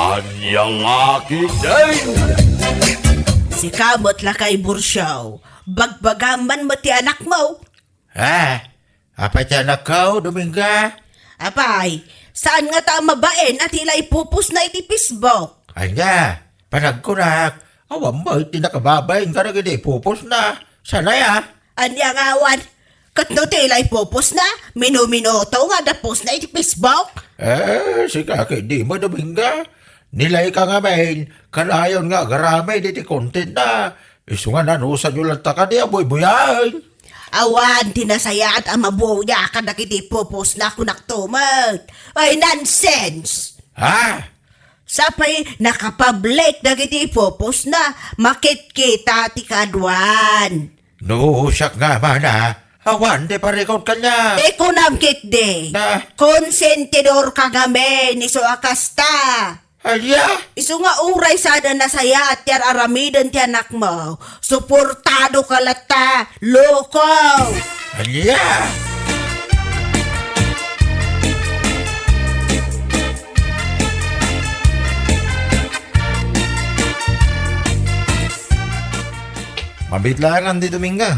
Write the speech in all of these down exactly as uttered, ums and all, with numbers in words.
Ania nga ketdin? Sika met lakay, Bursiaw. Bagbagam man met ti anakmo. Ah, apay ti anakko, Dominga? Apay, saan ngata a mabain a ti la ipupostna iti Facebook? Ania, panagkunak, awan met ti nakababain kadagiti ipupostna. Saan aya? Ania nga awan? Ket no ti la ipupostna, minuminuto nga adda postna iti Facebook? Eh, sika ketdi, Dominga. Ni Laika ngamin, kanayon nga agaramid iti contentna. Isu nga nanusanyo latta kadi a buybuyaen. Awan ti nasayaat a mabuya kadagiti ipupostna, kunakto met. Ay, nonsense! Ha? Sapay nakapublic dagiti ipupostna, makitkita ti kaaduan. No, siak nga mana, awan ti parikut kaniak. Ti kunam ketdi, Na? Konsentidorka ngamin isu a kasta. Ania? Isu nga uray saan a nasayaat ti ar-aramiden ti anakmo, suportadoka latta, loko! Ania? Mabitlaangan di Dominga.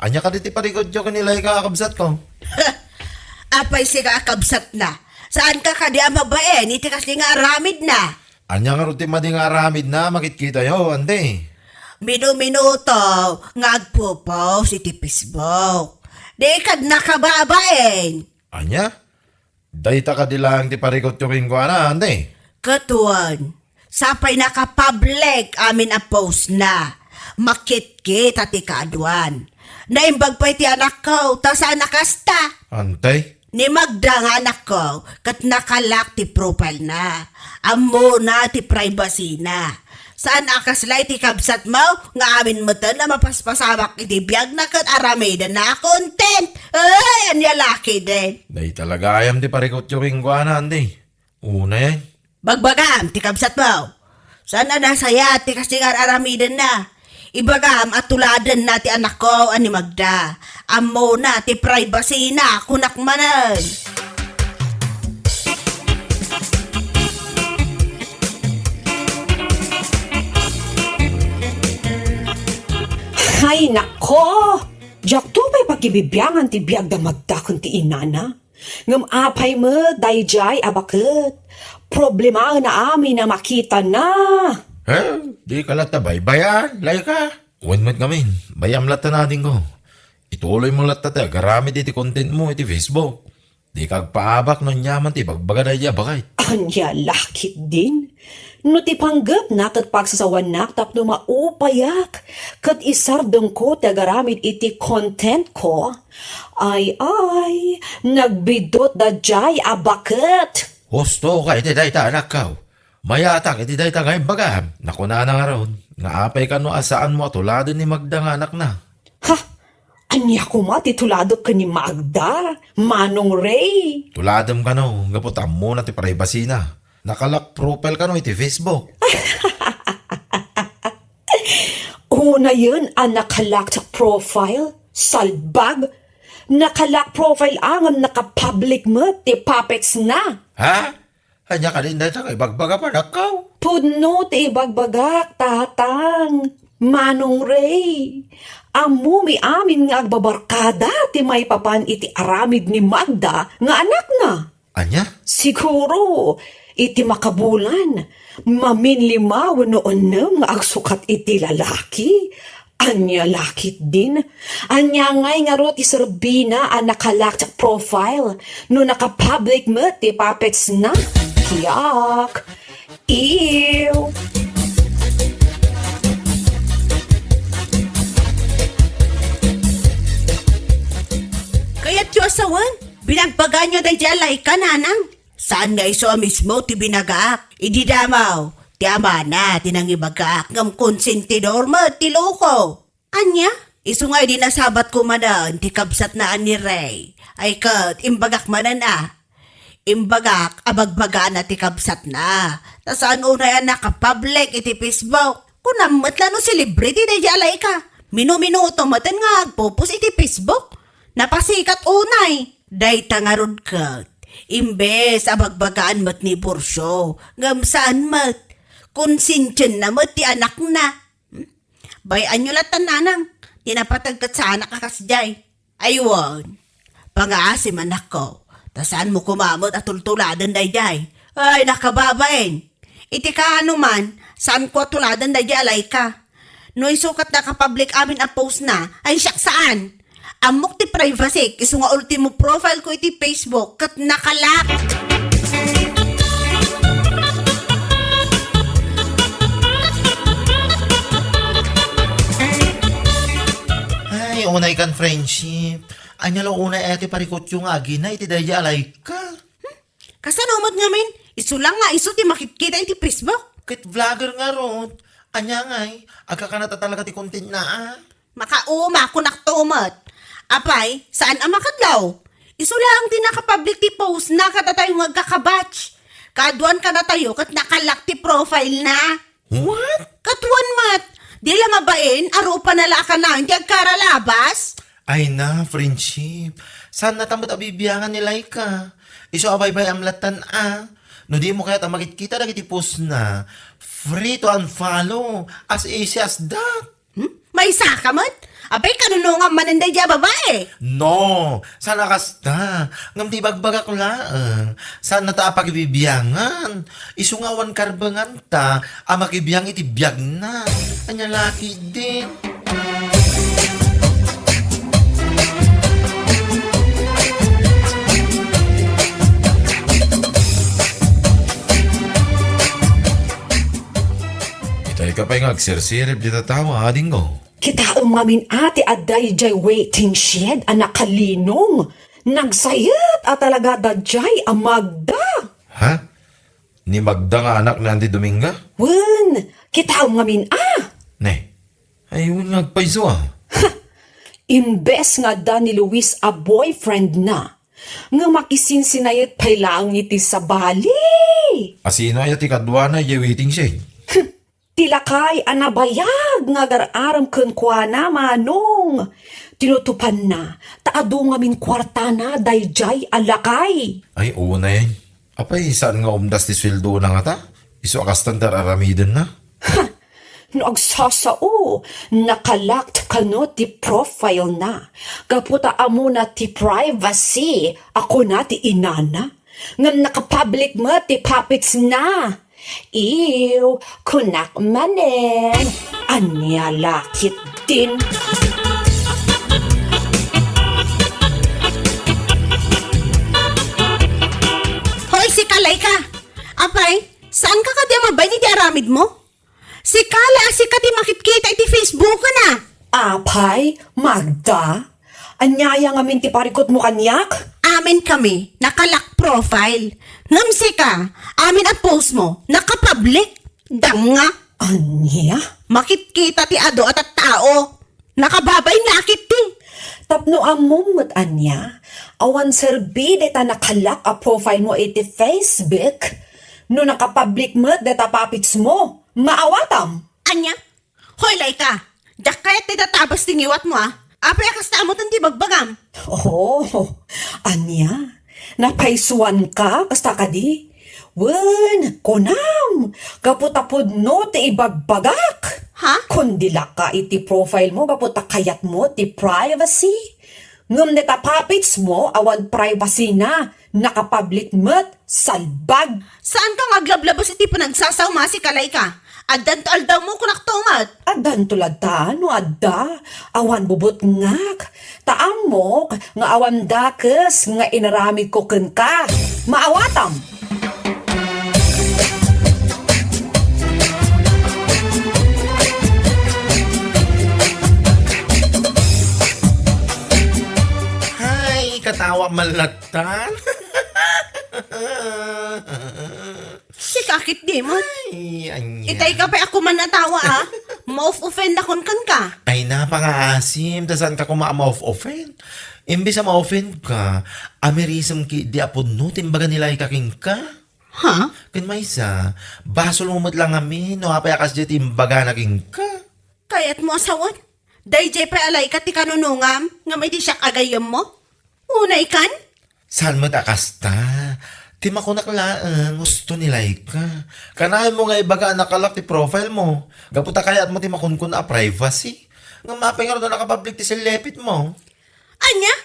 Ania kadi ti parikutyo ken ni Laika a kabsatko? Apay, sika a kabsatna? Saanka kadi a mabain iti kasdi nga aramidna? Ania ngarud ti madi nga aramidna a makitkitayo, anti? Minuminuto nga agpo-post iti Facebook. Di kad nakababain. Ania? Dayta kadi laeng ti parikutyo kenkuana, anti? Ket wen, sapay nakapublic amin a postna. Makitkita ti kaaduan. Naimbag pay ti anakko, ta saan a kasta. Anti? Ni Magda nga anakko, ket nakalak ti profilena. Ammona ti privacyna. Saan a kasla iti kabsatmo nga amin metten a mapaspasamak iti biagna ket aramidenna a content. Ay, ania la ketdin? Dayta la gayam ti parikutyo kenkuana, anti? Unay. Bagbagam ti kabsatmo. Saan a nasayaat ti kasdi nga ar-aramidenna. Ibagam a tuladenna ti anakko a ni Magda. Ammona ti privacyna, kunak manen. Ay, nako! Diakto pay pakibibiangan ti biag da Magda ken ti inana. Ngem apay met daydiay a baket? Problemaenna amin a makitana. Eh, dika latta baybay-an, Laika. Wen met ngamin, bay-am latta nadingko. Ituloymo latta ti agaramid iti contentmo iti Facebook. Dika agpaabak no aniaman ti ibagbaga daydiay a baket. Ania la ketdin? No ti panggepna ket pagsasawanak tapno maupayak ket isardengko ti agaramid iti contentko, ay, ay, nagbiddut daydiay a baket. Husto ka iti dayta, anakko. Mayatak iti dayta nga imbagam. Nakunana ngarud, nga apay kano a saanmo a tuladen ni Magda nga anakna? Ha? Ania koma ti tuladek ken ni Magda, Manong Ray? Tuladem kano, gapu ta ammona ti privacyna. Nakalak profile kano iti Facebook. Unayen a nakalak profile? Salbag? Nakalak profile a ngem nakapublic met ti puppetsna. Ha? Ania kadin dayta nga ibagbaga, anakko? Pudno ti ibagbagak, Tatang. Manong Ray, ammomi amin nga agbabarkada ti maipapan iti aramid ni Magda nga anakna. Ania? Siguro, iti makabulan, maminlima wenno unnem nga agsukat iti lalaki. Ania la ketdin? Ania ngay ngarud ti serbina a nakalak profile no nakapublic met ti puppetsna? Yak! Ew! Kayatyo a sawen? Binagbaganyo daydiay a Laika, nanang? Saan nga isu a mismo ti binagaak? Idi damo, ti amana ti nangibagaak ngem konsentidor met ti loko. Ania? Isu nga idi nasabat ko manen ti kabsatna a ni Ray, ay ket imbagak manen a. Imbagak a bagbagana ti kabsatna. Ta saan unay a nakapublic iti Facebook. Kunam met la no celebrity daydiay a Laika. Minuminuto meten nga agpupos iti Facebook. Napasikat unay. Dayta ngarud ket, Imbes a bagbagaan met ni Porcio, ngem saan met. Konsensienna met ti anakna. Hmm? Bay-anyo latta, nanang, ti napateg ket saanak a kasdiay. Ay wen, pangaasim, anakko, ta saanmo koma met a tultuladen daydiay. Ay, nakababain. Iti kaanoman, saanko a tuladen daydiay a Laika. No isu ket nakapublic amin a post na, ay siak saan. Ammok ti privacy, isu nga ultimo profile ko iti Facebook, ket nakalock. Ay, unay kan friendship. Ania la unay aya ti parikutyo nga agina iti daydiay a Laika? Kasano met ngamin? Isu lang nga isu ti makitkita iti Facebook. Ket vlogger ngarud. Ania ngay, agkakanat a talaga ti content na, a? Makauma, kunak to met. Apay, saan a makadlaw? Isu lang ti nakapublic ti post na kadatayo nga agkakabatch. Kaaduan kadatayo ket nakalock ti profile na. What? Kaaduan met. Di la mabain, arupana la a kanayon ti agkaralabas? Ay na, friendship. Saan na ta met a bibiangan ni Laika? Isu a baybay-am lattan a. No dimo kayat a makitkita dagiti post na, free to unfollow. As easy as that. Hmm? Maysaka met? Apay, kanunongam manen daydiay a babai? No, saan a kasta. Ngem ti ibagbagak laeng, saan na ta a pakibibiangan. Isu nga awan karbengan ta a makibiang iti biagna. Ania la ketdin? Itay ka pay nga agsirsirib dita tawa, adingko. Kitaem ngamin a ti adda idiay waiting shed a nakalinong. Nagsayet a talaga daydiay a Magda. Ha? Ni Magda nga anak ni Auntie Dominga? Wen, kitaem ngamin a. Ne, ay, wen nga agpayso a. Ha! Imbes nga adda ni Luis a boyfriend na, nga makisinsinayet pay laeng iti sabali. A sino aya ti kaduana idiay waiting shed? Hmm. Ti lakay a nabayag nga agar-arem kenkuana, manong. Tinutopanna, ta adu ngamin kuartana daydiay a lakay. Ay, unay. Apay, saan nga umdas ti sueldona ngata? Isu a kastan ti ar-aramidenna? Ha! No agsasao, nakalocked kano ti profile na. Gapu ta ammona ti privacy a kuna ti inana. Ngem nakapublic met ti puppets na. Ew, kunak manen. Ania la ketdin? Hoy, sika, Laika! Apay, saan ka kadi a mabain iti aramidmo? Sika la, sika ti makitkita iti Facebook na. Apay, Magda? Ania aya ngamin ti parikutmo kaniak? Amin kami, nakalock profile. Ngem sika, amin a post mo, nakapublic. Danga. Ania? Makitkita ti adu a tattao. Nakababain la ketdi. Tapno ammom met ania, awan serbi dayta nakalock a profile mo iti Facebook. No nakapublic met dayta puppets mo, maawatam. Ania? Hoy, Laika! Diak kayat ti tatabas ti ngiwatmo, a. Apay a kasta a met ti bagbagam? Oh, ania? Napaysuanka kasta kadi? Wen, kunam, gapu ta pudno ti ibagbagak. Ha? Kundilaka iti profile mo gapu ta kayatmo ti privacy. Ngem dayta puppets mo, awan privacy na, nakapublic met, salbag. Saanka nga aglablabas iti panagsasaom, sika, Laika? Addanto aldawmo, kunak to met. Addanto latta no adda, awan bubutngak. Ta ammok nga awan dakes nga inaramidko kenka. Maawatam. Hay, katawa man lattan. Sika ketdi met. Ay, ania? Itay ka pay a kuman a tawa, a. Maof-offend a kunkan ka. Ay, napangaasim, ta saan ka koma a maof-offend. Imbes a ma-offend ka, amirisem ketdi a pudno ti imbaga ni Laika kenka. Ha? Ken maysa, basol mo met la ngamin no apay a kasdiay ti imbagana kenka. Kayatmo a sawen? Daydiay pay a Laika ti kanunongam, ngem idi siak a gayyemmo? Unay kan? Saan met a kasta? Ti makunak laeng, husto ni Laika. Kanayon mo nga ibaga a nakalak ti profile mo. Gapu ta kayat mo ti makunkuna a privacy. Nga mapay nga nakapablik ti sellepit mo. Ania?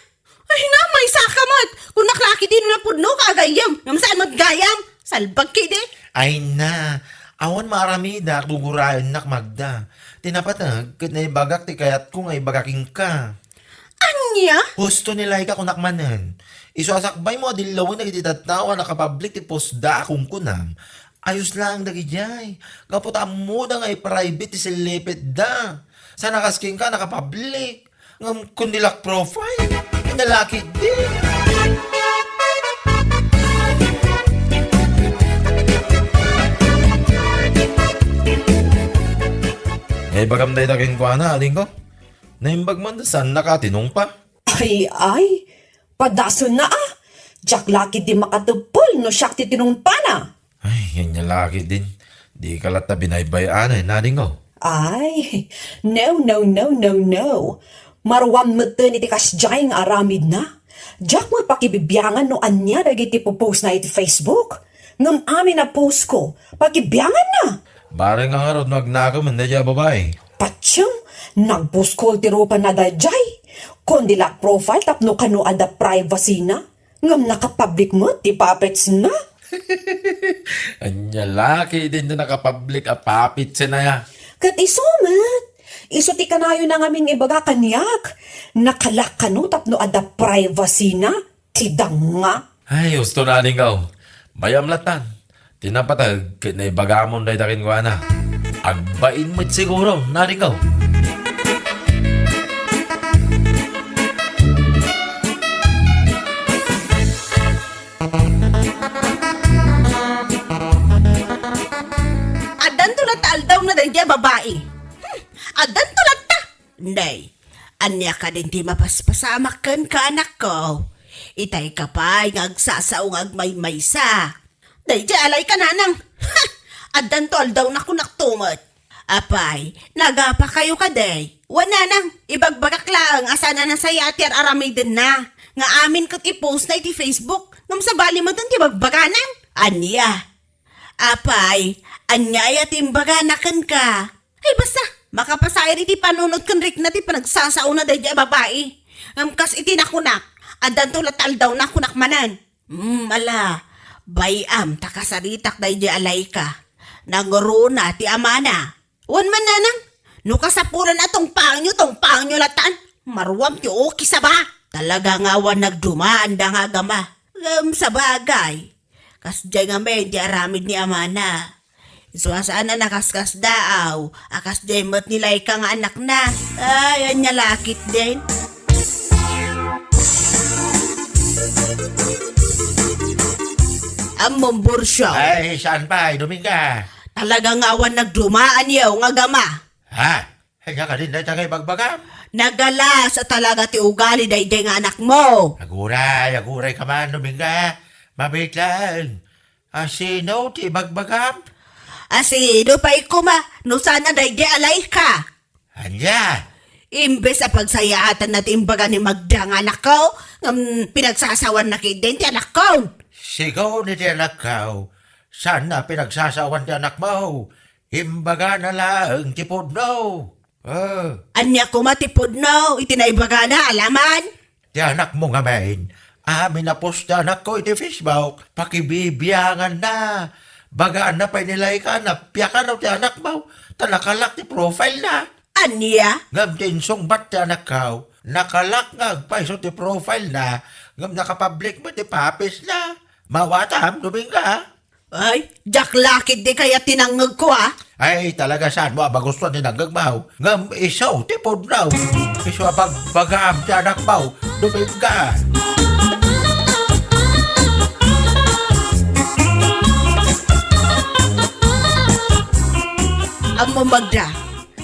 Ay na, maysaka met. Kunak la ketdi no napudno ka a gayyem. Ngem saan met gayam. Salbag ketdi. Ay na, awan maaramidak, guguraennak, Magda. Ti napateg, ket naibagak ti kayatko nga ibaga kenka. Ania? Husto ni Laika, kunak manen. Isu a sakbay mo a dillawen dagiti tattao a nakapablik ti postda a kunkunam. Ayos laeng dagidiay. Gapu ta ammoda nga i-private ti sellepitda. Saan a kas kenka, nakapablik. Ngem kun dilak profile, ania la ketdi. Naibagam dayta kenkuana, adingko? Naimbag man, saannaka a tinungpa? Ay, ay, padasenna a. Diak la ketdi makatepel no siak ti tinungpana. Ay, ania la ketdin. Dika latta binaybay-an, adingko. Ay, no, no, no, no, no. Maruam metten iti kasdiay nga aramidna. Diak met pakibibiangan no ania dagiti pupostna iti Facebook. Ngem amin a postko, pakibianganna. Bareng nga ngarud no agnakem daydiay a babai. Patiem, nagbuskol ti rupana daydiay. Kun dilak profile tapno kano adda privacyna. Ngem nakapablik met ti puppetsna. Ania la ketdin ti nakapablik a puppetsna, ya? Ket isu met, isu ti kanayona ngamin nga ibaga kaniak. Nakalak kano tapno adda privacyna ti danga. Ay, husto, adingko. Bayam lattan. Ti napateg ket naibagamon dayta kenkuana. Agbain met siguro, adingko. Addanto latta aldawna daydiay a babai. Hmm, addanto latta. Nay, ania kadin ti mapaspasamak kenka, anakko? Itay ka pay nga agsasao nga agmaymaysa. Daydiay a Laika, nanang. Ha! Addanto aldawna, kunakto met. Apay, nagapakayo kadi? Wen, nanang, ibagbagak laeng a saan a nasayaat ti ar-aramidenna. Nga amin ket i-postna iti Facebook, ngem sabali met ti bagbagana. Ania? Apay, ania aya ti imbagana kenka? Ay, basta, makapasair iti panunot ken rikna ti panagsasaona daydiay a babai. Ngem kas iti nakunak, addanto latta aldawna, kunak manen. Hmm, ala, bay-am ta kasaritak daydiay a Laika. Nangruna ti amana. Wen man, nanang, no kasapulan a tungpangyo, tungpangyo lattan. Maruam ti ukis a ba. Talaga nga awan nagdumaanda nga agama. Ngem sabagay, kasdiay ngamin ti aramid ni amana. Isu a saan a nakaskasdaaw a kasdiay met ni Laika nga anakna. Ay, ania la ketdin? Ammom, Burcio. Ay, saan pay, Dominga? Talaga nga awan nagdumaanyo nga agama. Ha? Ania kadin dayta nga ibagbagam? Nagalas a talaga ti ugali daydiay nga anakmo. Aguray, aguray ka man, Dominga. Mabiit laeng. A, sino ti ibagbagam? A, sino pay koma no saan a daydiay a Laika? Ania? Imbes a pagsayaatanna ti imbaga ni Magda nga anakko, ngem pinagsasawanna ketdin ti anakko. Sigun iti anakko, saan a pinagsasawan ti anakmo. Imbagana laeng ti pudno. Ah. Ania koma ti pudno iti naibagana, Alaman? Ti anakmo ngamin, amin a post ti anakko iti Facebook, pakibibianganna. Bagaanna pay ni Laika, napiakano ti anakmo, ta nakalak ti profile na. Ania? Ngem ti insungbat ti anakko, nakalak nga agpayso ti profile na, ngem nakapublic met ti papis na. Mawatam, Dominga. Ay, diak la ketdi kayat ti nangngegko, a. Ay, talaga saanmo a magustuan ti nangngegmo. Ngem isu ti pudno. Isu a bagbagaam ti anakmo, Dominga. Ammom, Magda,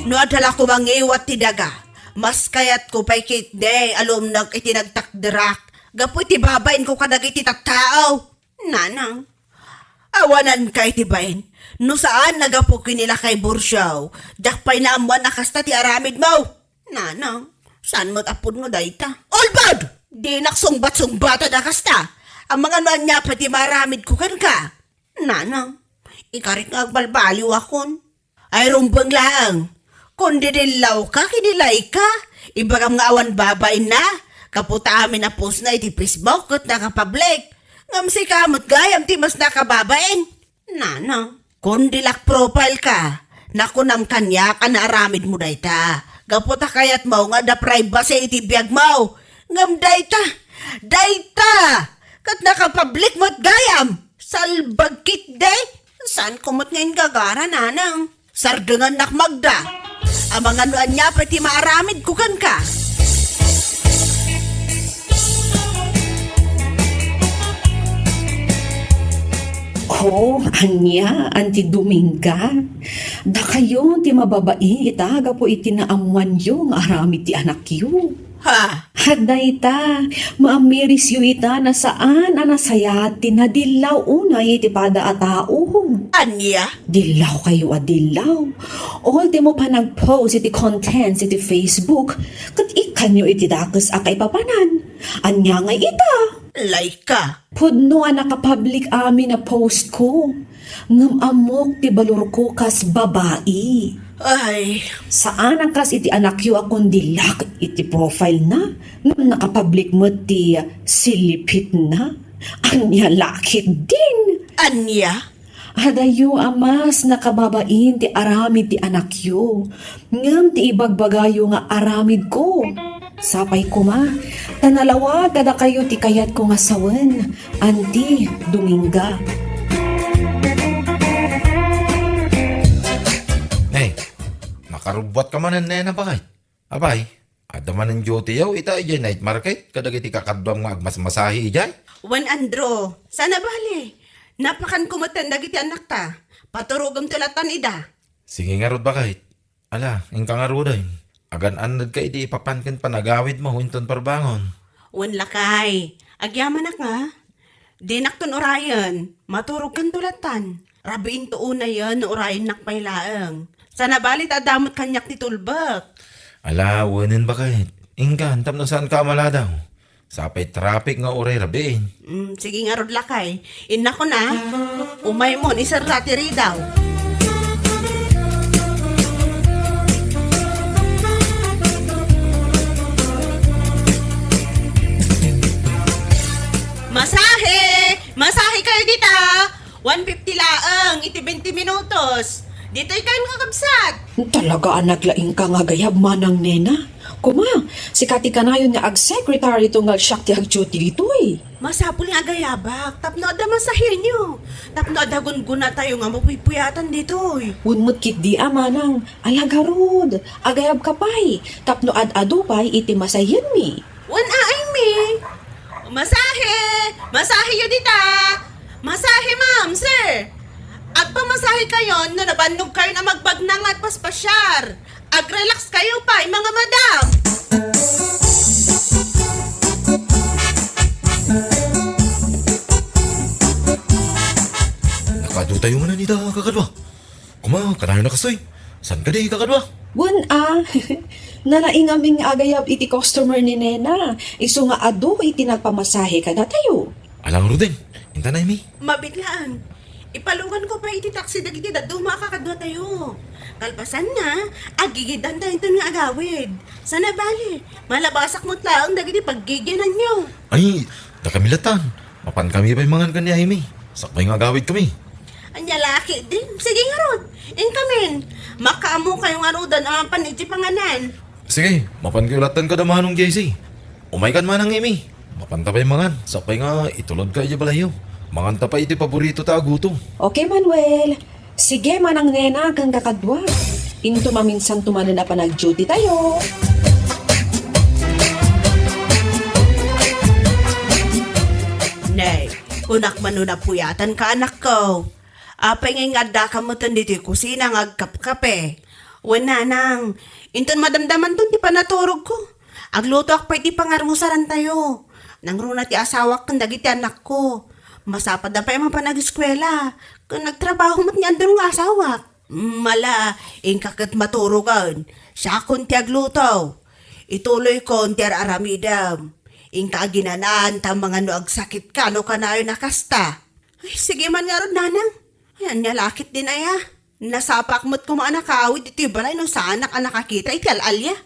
no adda la koma ngiwat ti daga, mas kayatko pay ketdi a lumnek iti nagtakderak gapu iti babainko kadagiti tattao. Nanang, awananka iti bain. No saan a gapu ken ni Lakay Burcio, diak pay naammuan a kasta ti aramidmo. Nanang, saan met a pudno dayta? Ulbod! Dinak sungbat-sungbatan a kasta. Amangan no ania pay ti maaramidko kenka. Nanang, ikarik nga agbalbaliwakon. Ay, rumbeng laeng. Kon didillawka ken ni Laika, ibagam nga awan babainna. Gapu ta amin a postna iti Facebook ket nakapublic. Ngem sika met gayam ti mas nakababain. Nanang, kon di-lock profile ka, nakunam kaniak a naaramidmo dayta. Gapu ta kayatmo nga adda privacy iti biagmo. Ngem dayta, dayta, ket nakapublic met gayam. Salbag ketdi. Saanko met nga inggagara, nanang. Sardengannak, Magda. Amangan no ania pay ti maaramidko kenka. Oh, ania, Auntie Dominga? Dakayo ti mababain ita gapu iti naammoanyo nga aramid ti anakyo. Ha? Adda ita, maamirisyo ita na saan a nasayaat ti nadillaw unay iti pada a tao. Ania? Dillawkayo a dillaw. Ultimo pa nag-post iti contents iti Facebook, ket ikkanyo iti dakes a kaipapanan. Ania ngay ita? Laika. Pudno a nakapublic amin a post ko. Ngem ammok ti balorko kas babai. Ay. Saan a kas iti anakyo a kon di-lock iti profile na, ngem nakapublic met ti silipit na. Ania la ketdin? Ania? Adayo a mas nakababain ti aramid ti anakyo, ngem ti ibagbagayo nga aramidko. Sapay koma, ta nalawag kadakayo ti kayatko nga sawen, Auntie Dominga. Nay, nakarubbuatka manen, nena, bakay? Apay, adda manen duty-yo ita idiay night market kadagiti kakaduam nga agmasmasahe idiay? Wen, Andrew, saan a bale. Napakanko metten dagiti annakta. Paturogemto lattan ida. Sige ngarud, bakay. Ala, inka ngaruden. Agan-annadka iti ipapan ken panagawidmo inton parbangon. Wen, lakay. Agyamanak nga. Dinakton urayen. Maturogkanto lattan. Rabiinto unayen no urayennak pay laeng. Saan a bale ta adda met kaniak ti tulbek. Ala, wenen, bakay. Inkan, tapno saanka a maladaw. Sapay traffic nga uray rabiin. Mm, sige ngarud, lakay. Innakon a. Umaymon, iserra ti ridaw. Masahe! Masahekayo dita! One fifty laeng iti twenty minutos. Ditoy kayon, kakabsat. Talaga a naglaingka nga agayab, Manang Nena. Kuma, sika ti kanayon nga ag-secretary to nga siak ti ag-duty ditoy. Masapul nga agayabak, tapno adda masahenyo. Tapno adda gungunatayo nga mapuypuyatan ditoy. Wen met ketdi a, Manang, ala ngarud, agayabka pay, tapno ad-adu pay iti masahenmi. Wen, ay mi. Masahe! Masaheyo dita! Masahe, ma'am, sir! Agpamasahe kayon no nabannogkayon a magbagnang nga agpaspasiar. Ag-relax kayo pay, mga madam! Nakaadu tayo manen ita, kakadua. Kuma, kanayon a kastoy. Saan kadi, kakadua? Wen a, nalaing amin nga agayab iti customer ni Nena. Isu nga adu iti nagpamasahe kadatayo. Ala ngaruden, intanay mi. Mabiit laeng. Ipaluganko pay iti taxi dagiti dadduma a kakaduatayo. Kalpasanna, aggigidanta inton nga agawid. Saan a bale, malabasak met laeng dagiti paggigiananyo. Ay, dakami lattan. Mapankami pay mangan ken ni Aimee. Sakbay nga agawidkami. Ania la ketdin? Sige ngarud. Inkamin. Makaammokayo ngaruden a mapan iti panganan. Sige, mapankayo lattan kada Manong J C. Umaykan, Manang Aimee. Mapanta pay mangan. Sakbay nga itulodka idiay balayyo. Manganta pay iti paboritota a gutom. Okay, Manuel. Sige, Manang Nena ken kakadua. Inton maminsanto manen a panag-duty tayo. Nay, kunak man no napuyatanka, anakko. Apay ngay nga addaka metten ditoy kusina nga agkapkape? Wen, nanang, inton madamdamanton ti panaturogko. Aglutoak pay ti pangarusarantayo. Nangruna ti asawak ken dagiti anakko. Masapadda pay a mapan ageskuela. Ken nagtrabaho met ni Andrew nga asawak. Mala, inka ket maturogen. Siakon ti agluto. Ituloykon ti ar-aramidem. Inka aginan-an ta amangan no agsakitka no kanayon a kasta. Ay, sige man ngarud, nanang. Ay, ania la ketdin aya. Nasapak met koma a nakawid iti balay no saanak a nakakita iti al-alia.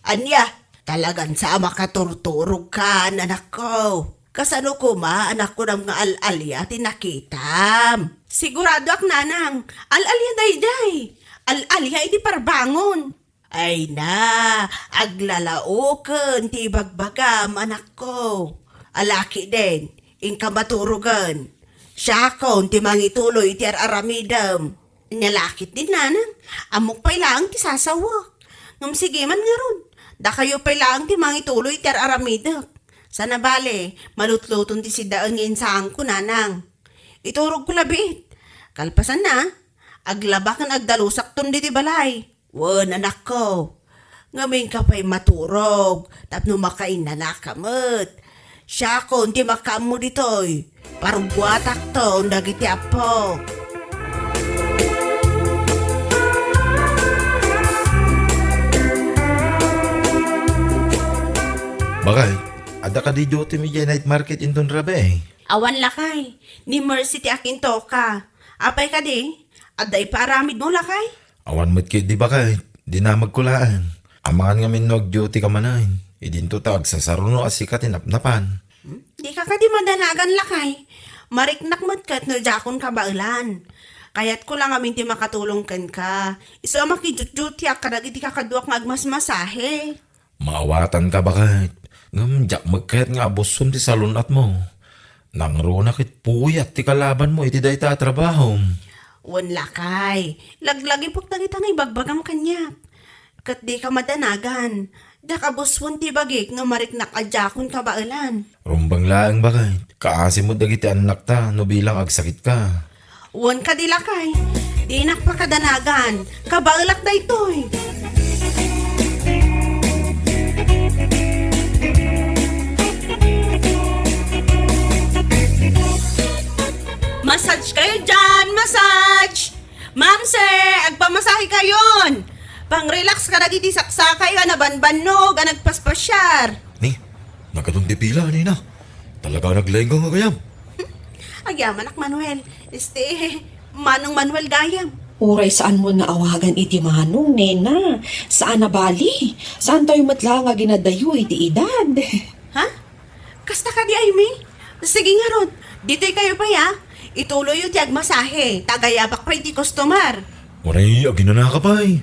Ania? Talagan sa a makaturturogkan, anakko. Kasano koma a nakunam nga al-alia ti nakitam? Siguradoak, nanang. Al-alia daydiay. Al-alia iti parbangon. Ay na, aglalaoken ti ibagbagam, anakko. Ala ketdin, inka maturogen. Siakon ti mangituloy iti ar-aramidem. Ania la ketdin, nanang, ammok pay laeng ti sasawek. Ngem sige man ngarud, dakayo pay laeng ti mangituloy iti ar-aramidek. Sana bale, malutluton ti sidaen nga insaanko, nanang. Iturogko labiit. Kalpasanna, aglaba ken agdalusakton ditoy balay. Wen, anakko, ngem inka pay maturog tapno makainanaka met. Siakon ti makaammo ditoy. Parugguatakton dagiti appok. Bakay, adda kadi duty mi idiay night market inton rabii? Awan, lakay. Ni Mercy ti akintoka. Apay kadi? Adda ipaaramidmo, lakay? Awan met ketdi, bakay. Dinamagko laeng. Amangan ngamin no agduty ka manen. Idinto ta agsasaruno a sika ti napnapan. Hmm? Dika kadi madanagan, lakay. Mariknak met ket no diakon kabaelan. Kayatko la ngamin ti makatulong kenka. Isu a makidutdutyek kadagiti kakaduak nga agmasmasahe. Maawatanka, baket. Ngem diak met kayat nga abusom ti salun-atmo. Nangruna ket puyat ti kalabanmo iti dayta a trabahom. Wen, lakay, laglagipek dagita nga ibagbagam kaniak. Ket dika madanagan. Diak abuson ti bagik nga mariknak a diakon kabaelan. Rumbeng laeng, baket. Kaasi met dagiti annakta no bilang agsakitka. Wen kadi, lakay, dinak pakadanagan. Kabaelak daytoy. Massage kayo dyan! Massage! Ma'am, sir, agpamasahe kayon! Pang-relax kadagiti saksakayo a nabanbannog a nagpaspasiar. Ni, nagadun ti pila, nina. Talaga naglenggeng a gayam. Agyamanak, Manuel. Este, Manong Manuel gayam. Uray saanmo nga awagan iti Manong, nena. Saan a bali. Saantayo met la nga ginadayo iti edad. Ha? Kasta kadi, Aimee? Sige ngarud, ditoy kayo pay, a. Ituloyyo ti agmasahe, ta agayabak pay ti customer. Uray, aginanaka pay.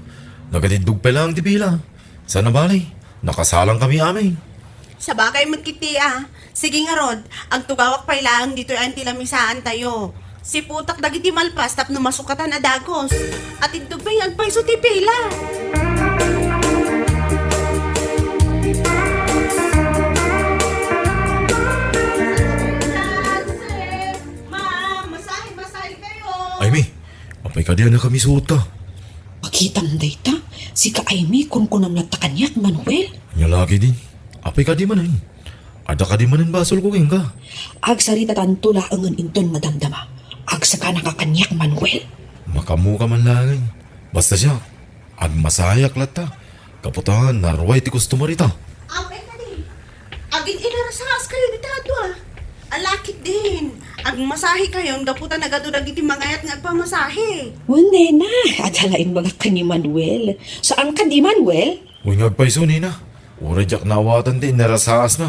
Nagatiddog pay laeng ti pila. Saan a bali, nakasalang kami amin. Sabagay met ketdi, a. Sige ngarud, agtugawak pay laeng ditoy ayan ti lamisaantayo. Siputak dagiti malpas tapno masukatan a dagus. Atiddog pay nga agpayso ti pila. Ma'am, masahe, masahe kayo. Aimee, apay kadi a nakamisuotka? Makitam dayta, sika Aimee, kunkunam latta kaniak, Manuel. Ania la ketdin. Apay kadi manen? Adda kadi manen basolko kenka? Agsaritatanto laengen inton madamdama. Agsaganaka kaniak, Manuel. Makaammoka man laengen. Basta siak, agmasaheak latta. Gapu ta naruay ti customer ita. Apay kadi? Agin-inarasaas kayo dita adu, a. Ala ketdin. Agmasahe kayon gapu ta nagadu dagiti mangayat nga agpamasahe. Wen, nena, adda la imbagak ken ni Manuel. Saan kadi, Manuel? Wen nga agpayso, nena. Uray diak naawatan ti inarasaasna.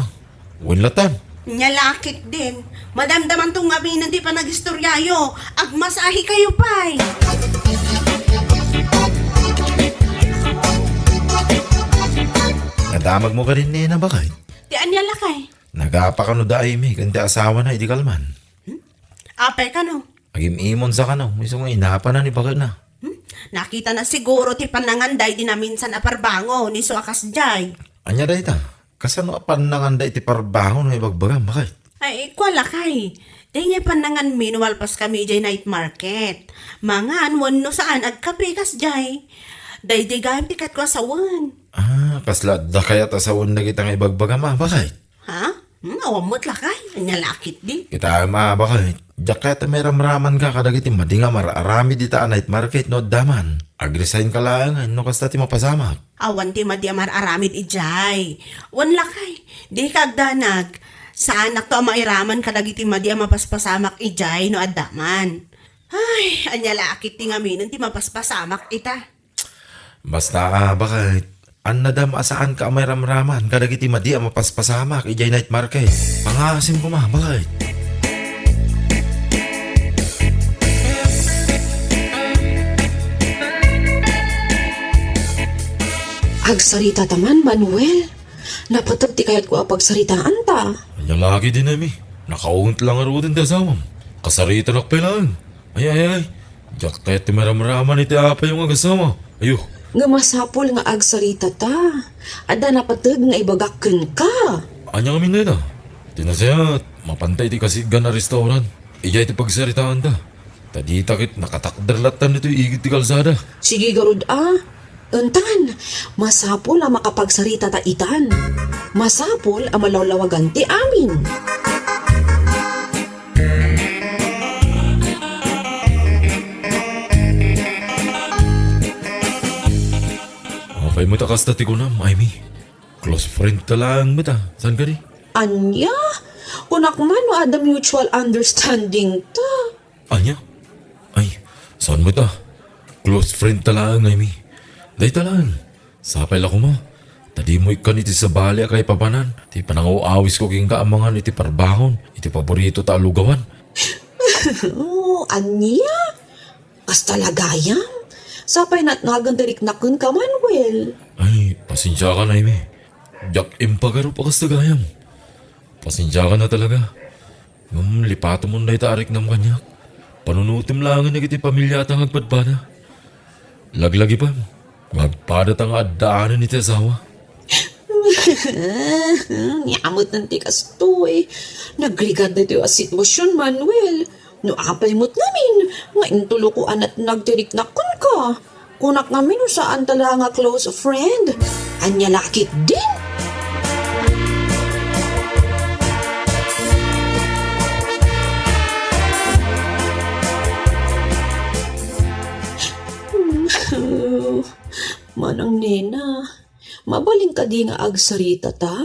Wen latta. Nia la ketdin. Madamdamanto ngamin ti panagistoriayo. Agmasahe kayo pay. Nadamagmo kadin, nena, baket? Ti ania, lakay? Nagapa kano da Aimee ken ti asawana idi kalman? Hmm? Apay kano? Agim-imonsa kano, isu nga inapana ni baketna. Hmm? Nakitana siguro ti pannanganda idi naminsan a parbangon, isu a kasdiay. Ania dayta? Kasano a pannanganda iti parbangon nga ibagbagam, baket? Ay, kua, lakay. Daydiay pannanganmi no malpas kami idiay night market. Mangan wenno saan, agkape kasdiay. Daydiay gayam ti kayatko a sawen. Ah, kasla adda kayat a sawen dagita nga ibagbagam, a, baket? Ha? Hmm, awan met, lakay. Ania la ketdi? Kitaem, a, baket. Diak kayat a mairamramanka kadagiti madi nga mar-aramid ita a night market no adda man. Ag-resignka laengen no kasta ti mapasamak. Awan ti madi a mar-aramid idiay. Wen lakay, dika agdanag. Saanakto a mairaman kadagiti madi a mapaspasamak idiay no adda man. Ay, ania la a ketdi ngaminen ti mapaspasamak ita? Basta, ah, baket, annadam a saanka a mairamraman kadagiti madi a mapaspasamak idiay night market. Pangaasim koma, baket. Agsarita ta man, Manuel. Napateg ti kayatko a pagsaritaanta. Ania la ketdin, Amy? Nakaunget la ngaruden ti asawam. Kasaritanak pay laeng. Ay, ay, ay. Diak kayat ti maramraman iti apay nga agasawa. Ayo. Nga masapul nga agsarita ta. Adda napateg nga ibagak kenka. Ania ngamin dayta? Ti nasayaat, mapanta iti kasiggan a restaurant. Idiay ti pagsaritaanta. Ta dita ket nakatakder latta ditoy igid ti kalsada. Sige garud a. Entan, masapul a makapagsarita ta itan. Masapul a malawlawagan ti amin. Apay met a kasta ti kunam, Amy? Close friend ta laeng met a. Saan kadi? Ania? Kunak man no adda mutual understanding ta. Ania? Ay, saan met a? Close friend ta laeng, Amy. Dayta laeng. Sapay la koma. Ta dimo ikkan iti sabali a kaipapanan ti panangaw-awisko kenka amangan iti parbangon iti paborito ta a lugawan. Ania? Kasta la gayam? Sapay natnagan ti riknak kenka, Manuel. Ay, pasensiakan, Amy. Diak impagarup a kasta gayam. Pasensiakan a talaga. Ngem lipatemon dayta a riknam kaniak. Panunotem laengen dagiti pamiliata nga agpadpada. Laglagipem, nga agpadata nga addaanen iti asawa. Nia met ti kastoy. Nagrigat daytoy a sitwasion, Manuel. No apay met ngamin nga intuloko a natnag ti riknak kenka. Kunak ngamin no saanta la nga close friend. Ania la ketdin? Manang Nena, mabalin kadi nga agsarita ta?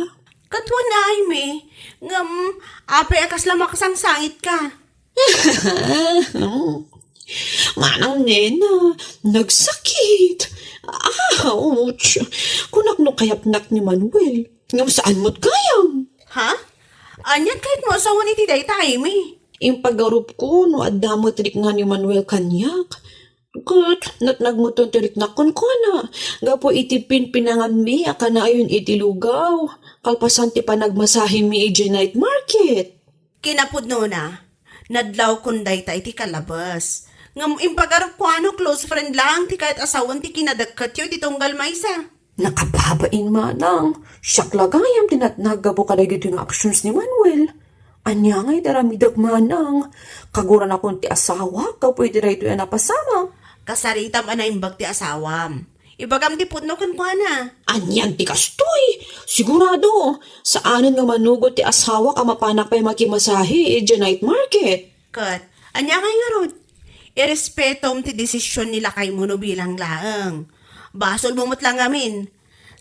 Ket wen, Amy, ngem apay a kasla makasangsangitka? Manang Nena, nagsakit. Ouch! Kunak no kayatnak ni Manuel. Ngem saan met gayam? Ha? Anian kayatmo a sawen iti dayta, Amy? Impagarupko no adda met rikna ni Manuel kaniak. Ket natnag metten ti riknak kenkuana gapu iti pinpinanganmi a kanayon iti lugaw kalpasan ti panagmasahemi idiay night market. Kinapudnona, nadlawkon dayta iti kalabes. Ngem impagarupko a no close friend laeng ti kayat a sawen ti kinadakketyo iti tunggal maysa. Nakababain, manang. Siak la gayam ti natnag gapu kadagitoy nga actions ni Manuel. Ania nga iti aramidek, manang? Kaguranakon ti asawak gapu iti daytoy a napasamak. Kasaritam a naimbag ti asawam. Ibagam ti pudno kenkuana. Anian ti kastoy? Sigurado, saanen nga manugot ti asawak a mapanak pay makimasahe idiay night market. Ket, ania ngay ngarud? Irespetom ti desisyon ni lakaymo no bilang laeng. Basolmo met la ngamin.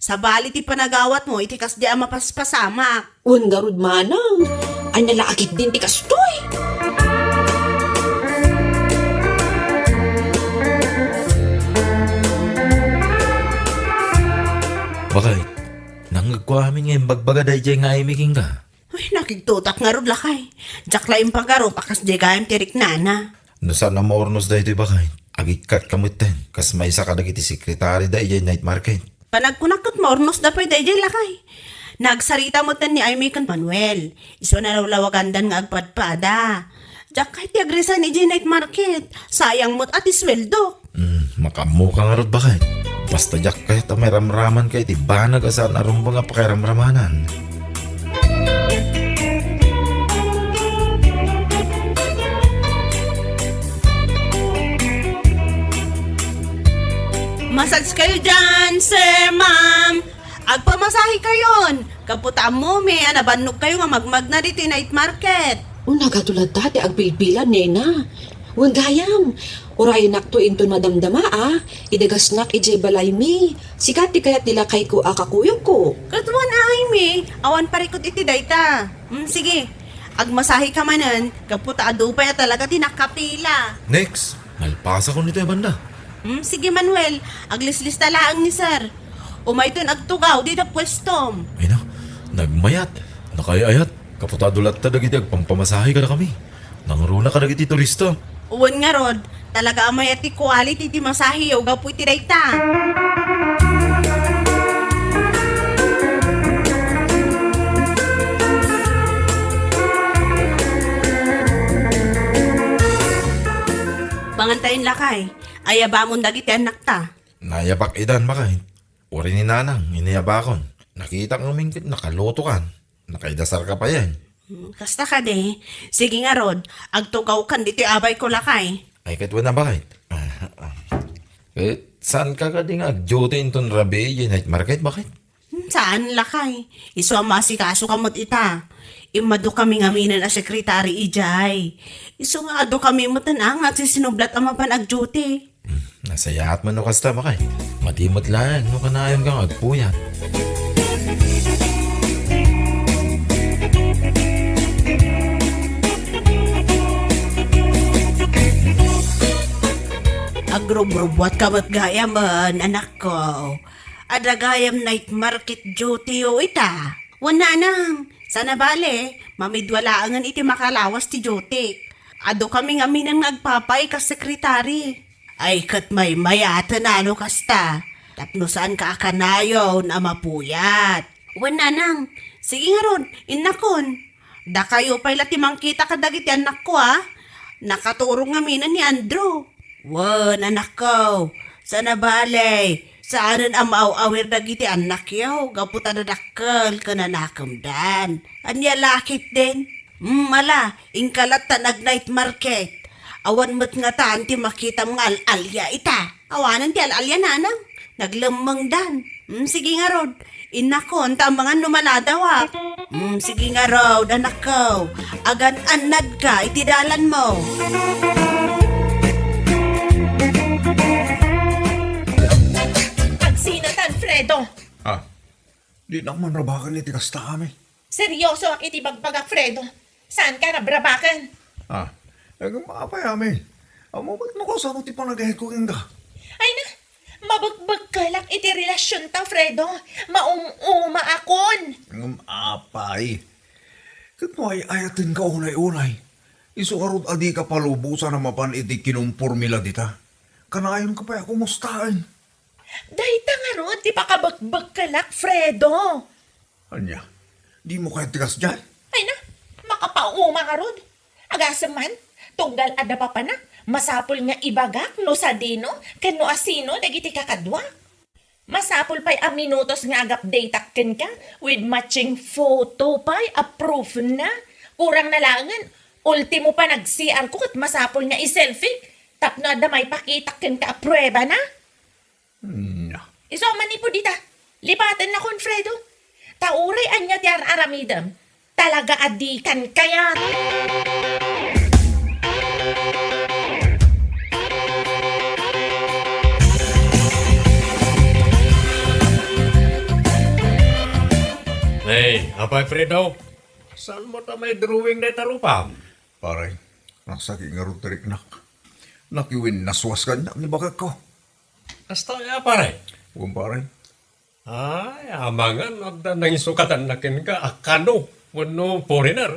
Sabali ti panagawatmo iti kasdi a mapaspasamak. Wen ngarud, manang. Ania la a ketdin ti kastoy? Baket, nangngegko amin nga imbagbaga daydiay nga Amy kenka. Uy, nakigtutak ngarud, lakay. Diak la impagarup a kasdiay gayam ti riknana. No saan a maurnos daytoy, baket, agikkatka metten kas maysa kadagiti sekretari daydiay night market. Panagkunak ket maurnosda pay daydiay, lakay. Nagsarita metten ni Amy ken Manuel. Isu a nalawlawagandan nga agpadpada. Diak kayat ti agresign idiay night market. Sayang met a ti sueldo. Hmm, makaammoka ngarud, baket. Basta diak kayat a mairamramanka iti banag a saan a rumbeng a pakairamramanan. Massage kayo dyan, sir, ma'am. Agpamasahe kayon. Gapu ta ammomi a nabannog kayo nga magmagna ditoy night market. Una, gaduladda ti agpilpila, nena. Wen gayam, uraynak to inton madamdama a, idagasnak idiay balaymi. Sika ti kayat ti lakayko a kakuyogko. Ket wen, ay mi, awan parikut iti dayta. Mm, sige, agmasahe ka manen, gapu ta adu pay a talaga ti nakapila. Next, malpasakon iti banda. Mm, sige, Manuel, aglislista laeng ni Sir. Umayton agtugaw dita puestom. Ay na, nagmayat, nakay-ayat, gapu ta adu latta dagiti agpampamasahe kadakami. Nangruna kadagiti turista. Wen ngarud, talaga a mayat ti quality ti masaheyo gapu iti dayta. Mangan tayon, lakay. Ayabamon dagiti annakta. Nayabak idan, makay. Uray ni Nanang, inayabakon. Nakitak ngamin ket nakalutokan. Nakaidasarka payen. Hmm, kasta kadi. Sige ngarud, agtugawkan ditoy abayko, lakay. Ay, ket wen a, bakit? Ah, ah. Eh, saanka kadi nga ag-duty inton rabii idiay night market, bakit? Hmm, saan, lakay. Isu a maasikasoka met ita. Immadukami ngamin a sekretary idiay. Isu nga adukami met a nga agsisinublat a mapan ag-duty. Hmm, nasayaat man no kasta, bakit? Madi met laeng no kanayonka nga agpuyat. Agrubrubuatka met gayam, anakko. Adda gayam night market duty-yo ita. Wen, Nanang, saan a bale, mamidua laengen iti makalawas ti duty. Adukami ngamin nga agpapay kas sekretary. Ay, ket maymayaten a no kasta. Tapno saanka a kanayon a mapuyat. Wen, Nanang, sige ngarud, innakon. Dakayo pay la ti mangkita kadagiti annakko, a? Nakaturong ngamin ni Andrew. Wen, anakko, saan a bale, saanen a maaw-awir dagiti annakyo gapu ta dadakkel ken nanakemdan. Ania la ketdin? Hmm, ala, inka latta nag-night market. Awan met ngatan ti makitam nga al-alia ita. Awanen ti al-alia, Nanang. Naglemmengdan. Hmm, sige ngarud. Innakon, ta amangan no maladawak. Hmm, sige ngarud, anakko. Agan-annadka iti dalanmo. Agsinatan, Fredo. Ah, dinak man rabaken iti kasta, Ami. Seryosoak iti bagbagak, Fredo. Saanka rabrabaken. Ah, agam apay, Ami. Ammo met no kasano ti panagayko kenka. Ay na, mabekbekkelak iti relasionta, Fredo. Maum-umaakon. Ngem apay. Ket no ay-ayatenka unay-unay, isu ngarud a dika palubosan a mapan iti kinumpormila dita. Kanayonka pay a kumustaen. Dayta ngarud ti pakabekbekkelak, Fredo. Ania? Dimo kayat ti kasdiay? Ay na, makapauma ngarud. Agasem man, tunggal adda papanak, masapul nga ibagak no sadino ken no asino dagiti kakaduak. Masapul pay a minutos nga ag-updateak kenka with matching photo pay a proofna. Kurang na laengen, ultimo panag-C R ko ket masapul nga i-selfie tapno adda maipakitak kenka a pruebana. Nya. Isu a manipud ita, lipatennakon, Fredo. Ta uray ania ti ar-aramidem, talaga a dikan kayat. Hey, apay Fredo, saan mo ta may drawing dayta rupam? Pare, nasakit ngarud ti riknak. Nakiwinnaswas kaniak ni bakekko. Kasta aya, pare? Wen, pare. Ay, amangan no adda nangisungadanna kenka a kano wenno foreigner.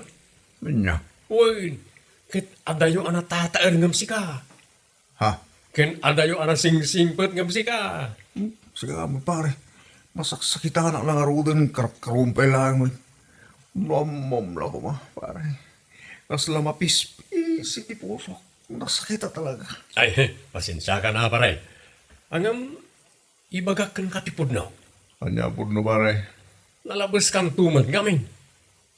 Ania? Wen, ket adayo a natataer ngem sika. Ha? Ken adayo a nasingsingpet ngem sika. Hmm, sika met, pare. Masaksakitanak la ngaruden, karkarkarumpay laeng met. Mamamla koma, pare. Kasla mapispisi ti pusok. Nasakita talaga. Ay, pasensiaka na, pare. Ngem, ibagak kenka ti pudno. Ania pudno, pare? Nalabeskanto met ngamin.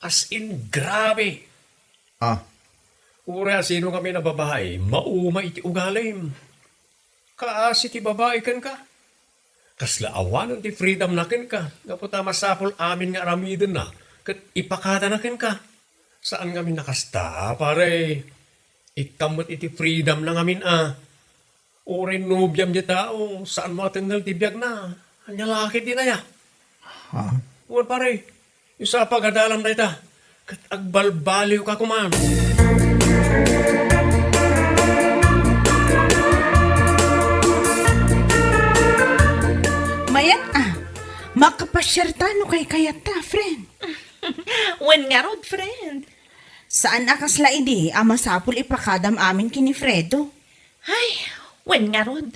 As in, grabe. Ah. Uray asino ngamin a babai, mauma iti ugalim. Kaasi ti babai kenka. Kasla awanen ti freedomna kenka, gapu ta masapul amin nga aramidenna ket ipakadana kenka. Saan ngamin a kasta, pare. Ikkam met iti freedom na ngamin a. Uray nobiam diay tao, saan mo a tengngel ti biagna. Ania la ketdin aya? Ha? Wen, pare, isu a pagadalam dayta, ket agbalbaliwka koman. Mayat a, makapasiarta no kaykayatta, friend. Wen ngarud, friend. Saan a kasla idi a masapul ipakadam amin ken ni Fredo. Ay, wen ngarud.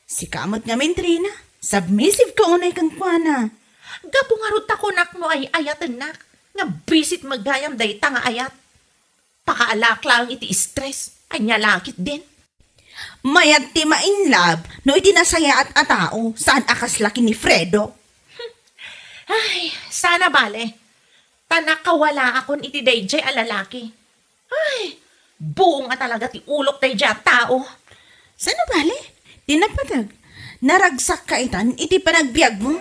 Sika met ngamin, Trina, submissive ka unay kenkuana. Gapu ngarud ta kunak no ay-ayatennak, nga bisit met gayam dayta nga ayat. Pakaalaak laeng iti stress, ania la ketdin. Mayat ti ma-in love no iti nasayaat a tao, saan a kasla ken ni Fredo. Ay, saan a bale. Ta nakawalaakon iti daydiay a lalaki. Ay, buong a talaga ti ulok daydiay a tao. Saan a bale? Ti napateg, naragsakka itan iti panagbiagmo.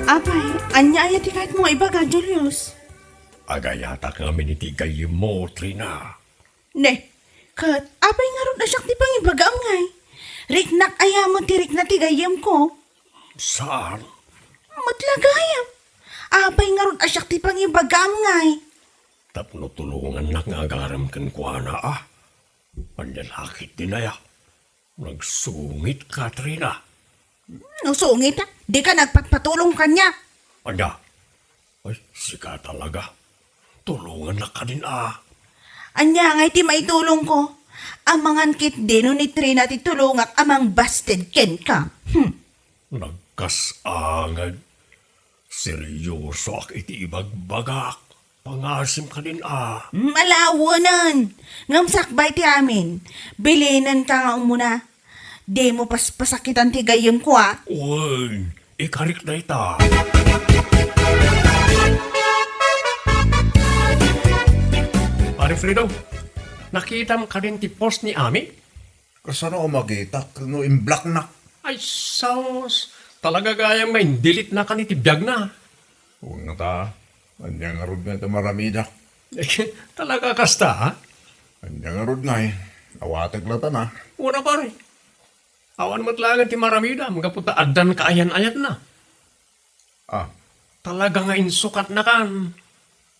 Apay, ania aya ti kayatmo nga ibaga, Julius? Agayatak ngamin iti gayyemmo, Trina. Ne, ket apay ngarud a siak ti pangibagaam ngay? Riknak aya met ti rikna ti gayyemko? Saan? Met la gayam. Apay ngarud a siak ti pangibagaam ngay? Tapno tulongannak nga agarem kenkuana a. Ania la ketdin aya? Nagsungit, Katrina. No sungit, a, dika nagpatpatulong kaniak. Ania? Ay, sika talaga. Tulongannak kadin a. Ania ngay ti maitulongko? Amangan ketdi no ni Trina ti tulongak a mangbasted kenka. Hmm. Nagkas-angad. Seryosoak iti ibagbagak. Pangasim kadin a. Malawenen. Ngem sakbay ti amin. Bilinenka nga umuna. Dimo paspasakitan ti gayyemko a. Wen, ikarik dayta. Pare Fredo, nakitam kadin ti post ni Ami? Kasano a makitak no imblocknak? Ay, sus! Talaga gayam nga indelete-na kan iti biagna. Wen ngata, ania ngarud nga ita maramidak? Talaga kasta, ha? Ania ngarud ngay, awatek latan a. Wen a, pare. Awan met laengen ti maramidam gapu ta addan kaayan-ayatna. Ah. Talaga nga insukatnakan.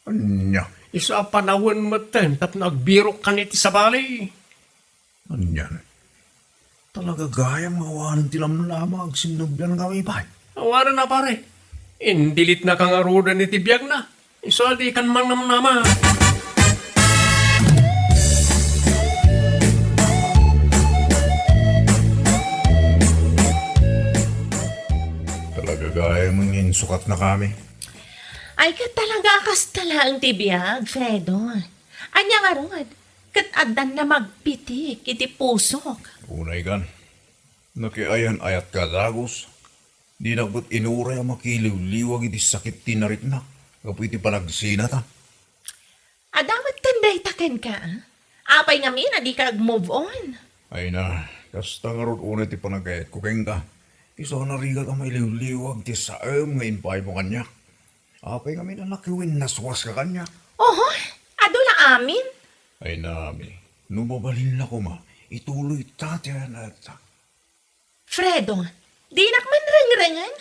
Ania? Isu a panawen metten tapno agbirokkan iti sabali. Ania? Talaga gayam nga awanen ti lamnama agsinnabian nga amibay. Awanen a, pare. Indelete-naka ngaruden iti biagna. Isu a dikan mannamnama. Talaga gayam nga insukatnakami. Ay, ket talaga a kasta laeng ti biag, Fredo. Ania ngarud? Ket addan na magpitik iti pusok. Unay kan, nakiayan-ayatka a dagus. Dinak met inuray a makiliwliwag iti sakit ti nariknak gapu iti panagsinatan. Adda met kan dayta kenka, a? Apay ngamin a dika ag-move on? Ay na, kasta ngarud unay ti panagayatko kenka. Isu a narigat a mailiwliwag ti saem nga impaymo kaniak. Apay ngamin a nakiwinnaswaska kaniak? Oho, adu la amin. Ay na, Ami, no mabalinna koma, ituloyta ti ayan-ayatta. Fredo, dinak man rengrengen.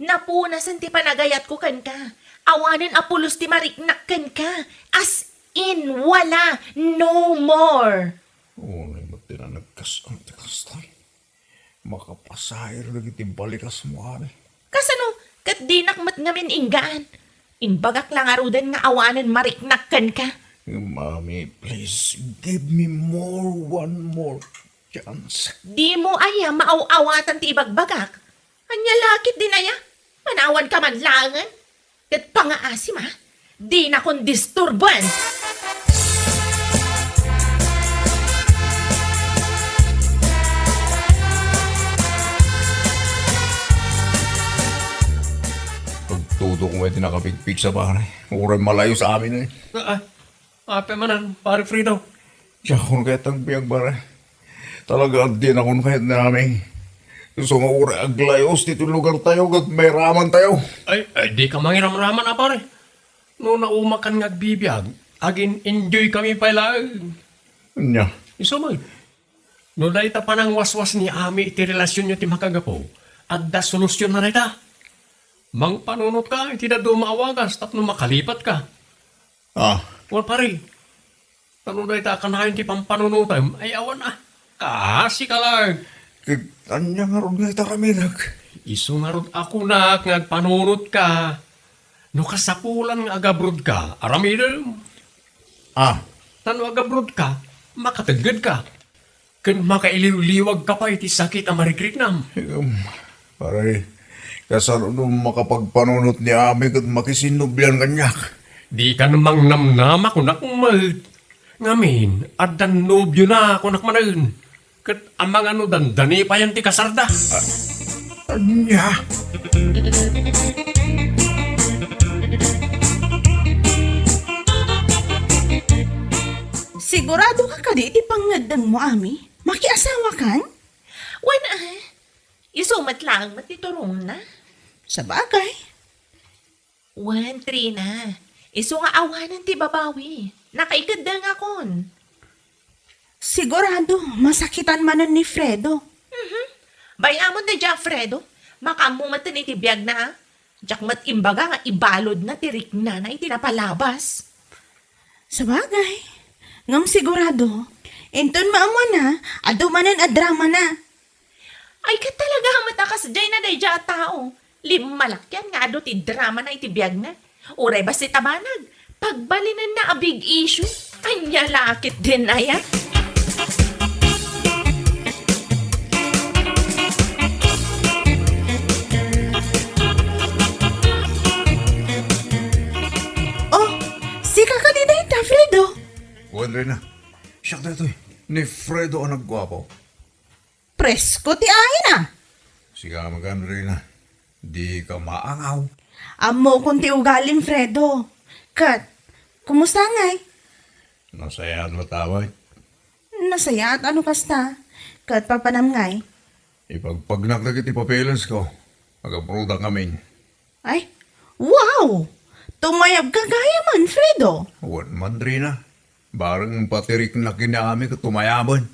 Napunasen ti panagayatko kenka. Awanen a pulos ti mariknak kenka. As in, wala. No more. Unay met ti nagkas-, ang ti kastay. Makapasair dagiti balikasmo, Ami. Kasano? Ket dinak met ngamin inggaan. Imbagak la ngaruden nga awanen mariknak kenka. Mami, please, give me more, one more chance. Dimo aya maaw-awatan ti ibagbagak? Ania la ketdin aya? Panawanka man laengen. Ket pangaasim a, dinakon disturboen. Pagtudok mo iti nakapigpigsa, pare. Uray malayo sa amin, eh. Ah, ah. Apay manen, Pare Fredo? Diakon kayat agbiag, pare. Talaga, addi nakon kayat ni Ami. Isu nga uray aglayos ti lugartayo ket mairamantayo. Ay, ay, di ka mangiramraman, a pare. No naumakan nga agbibiag, agin-enjoy kami pay laeng. Anya? Isu met. No dayta panangwaswas ni Ami iti relasionyo ti makagapu, adda solusion na dayta. Mangpanunotka iti dadduma a wagas tapno makalipatka. Ah. Wen, pare, tano dayta a kanayon ti pampanunotem? Ay, awan a. Kaasi ka laeng. Ket ania ngarud nga ita aramidek? Isu ngarud a kunak nga agpanunotka. No kasapulan nga agabrodka, aramidem. Ah. Ta no agabrodka, makateggedka. Ken makailiwliwagka pay iti sakit a marikriknam. Em, pare, kasano no makapagpanunot ni Ami ket makisinnobian kaniak? Di ka mangnamnama, kunak met. Ngamin, addan nobiona, kunak manen. Ket amangan no dandani payen ti kasarda. Ah, ania? Sigurado ka kadi iti pangngeddengmo, Ami? Makiasawakan? Wen, a. Isu met laeng met ti turongna. Sabagay. Wen, Trina. Isu nga awanen ti babawi. Nakaikeddengakon. Sigurado, masakitan manen ni Fredo. Mhm. Bay-amon daydiay a Fredo. Makaammo met iti biagna, a. Diak met imbaga nga ibaludna ti riknana iti napalabas. Sabagay. Ngem sigurado, inton maammuanna, adu manen a dramana. Ay, ket talaga met a kasdiayna daydiay a tao. Limmalakyan nga adu ti dramana iti biagna. Uray bassit a banag, pagbalinenna a big issue. Ania la ketdin aya? Oh, sika kadi dayta, Fredo? Wen, Reyna. Siak daytoy, ni Fredo a nagguapo. Presko ti aina. Sika met, Reyna. Dika maangaw. Ammokon ti ugalim, Fredo. Ket, kumusta ngay? Nasayaat met, away. Nasayaat a no kasta. Ket papanam ngay? Ipagpagnak dagiti papeles ko. Agabrodak ngamin. Ay, wow! Tumayabka gayam, Fredo. Wen man, Reyna. Bareng pati rikna ken ni Ami ket tumayaben.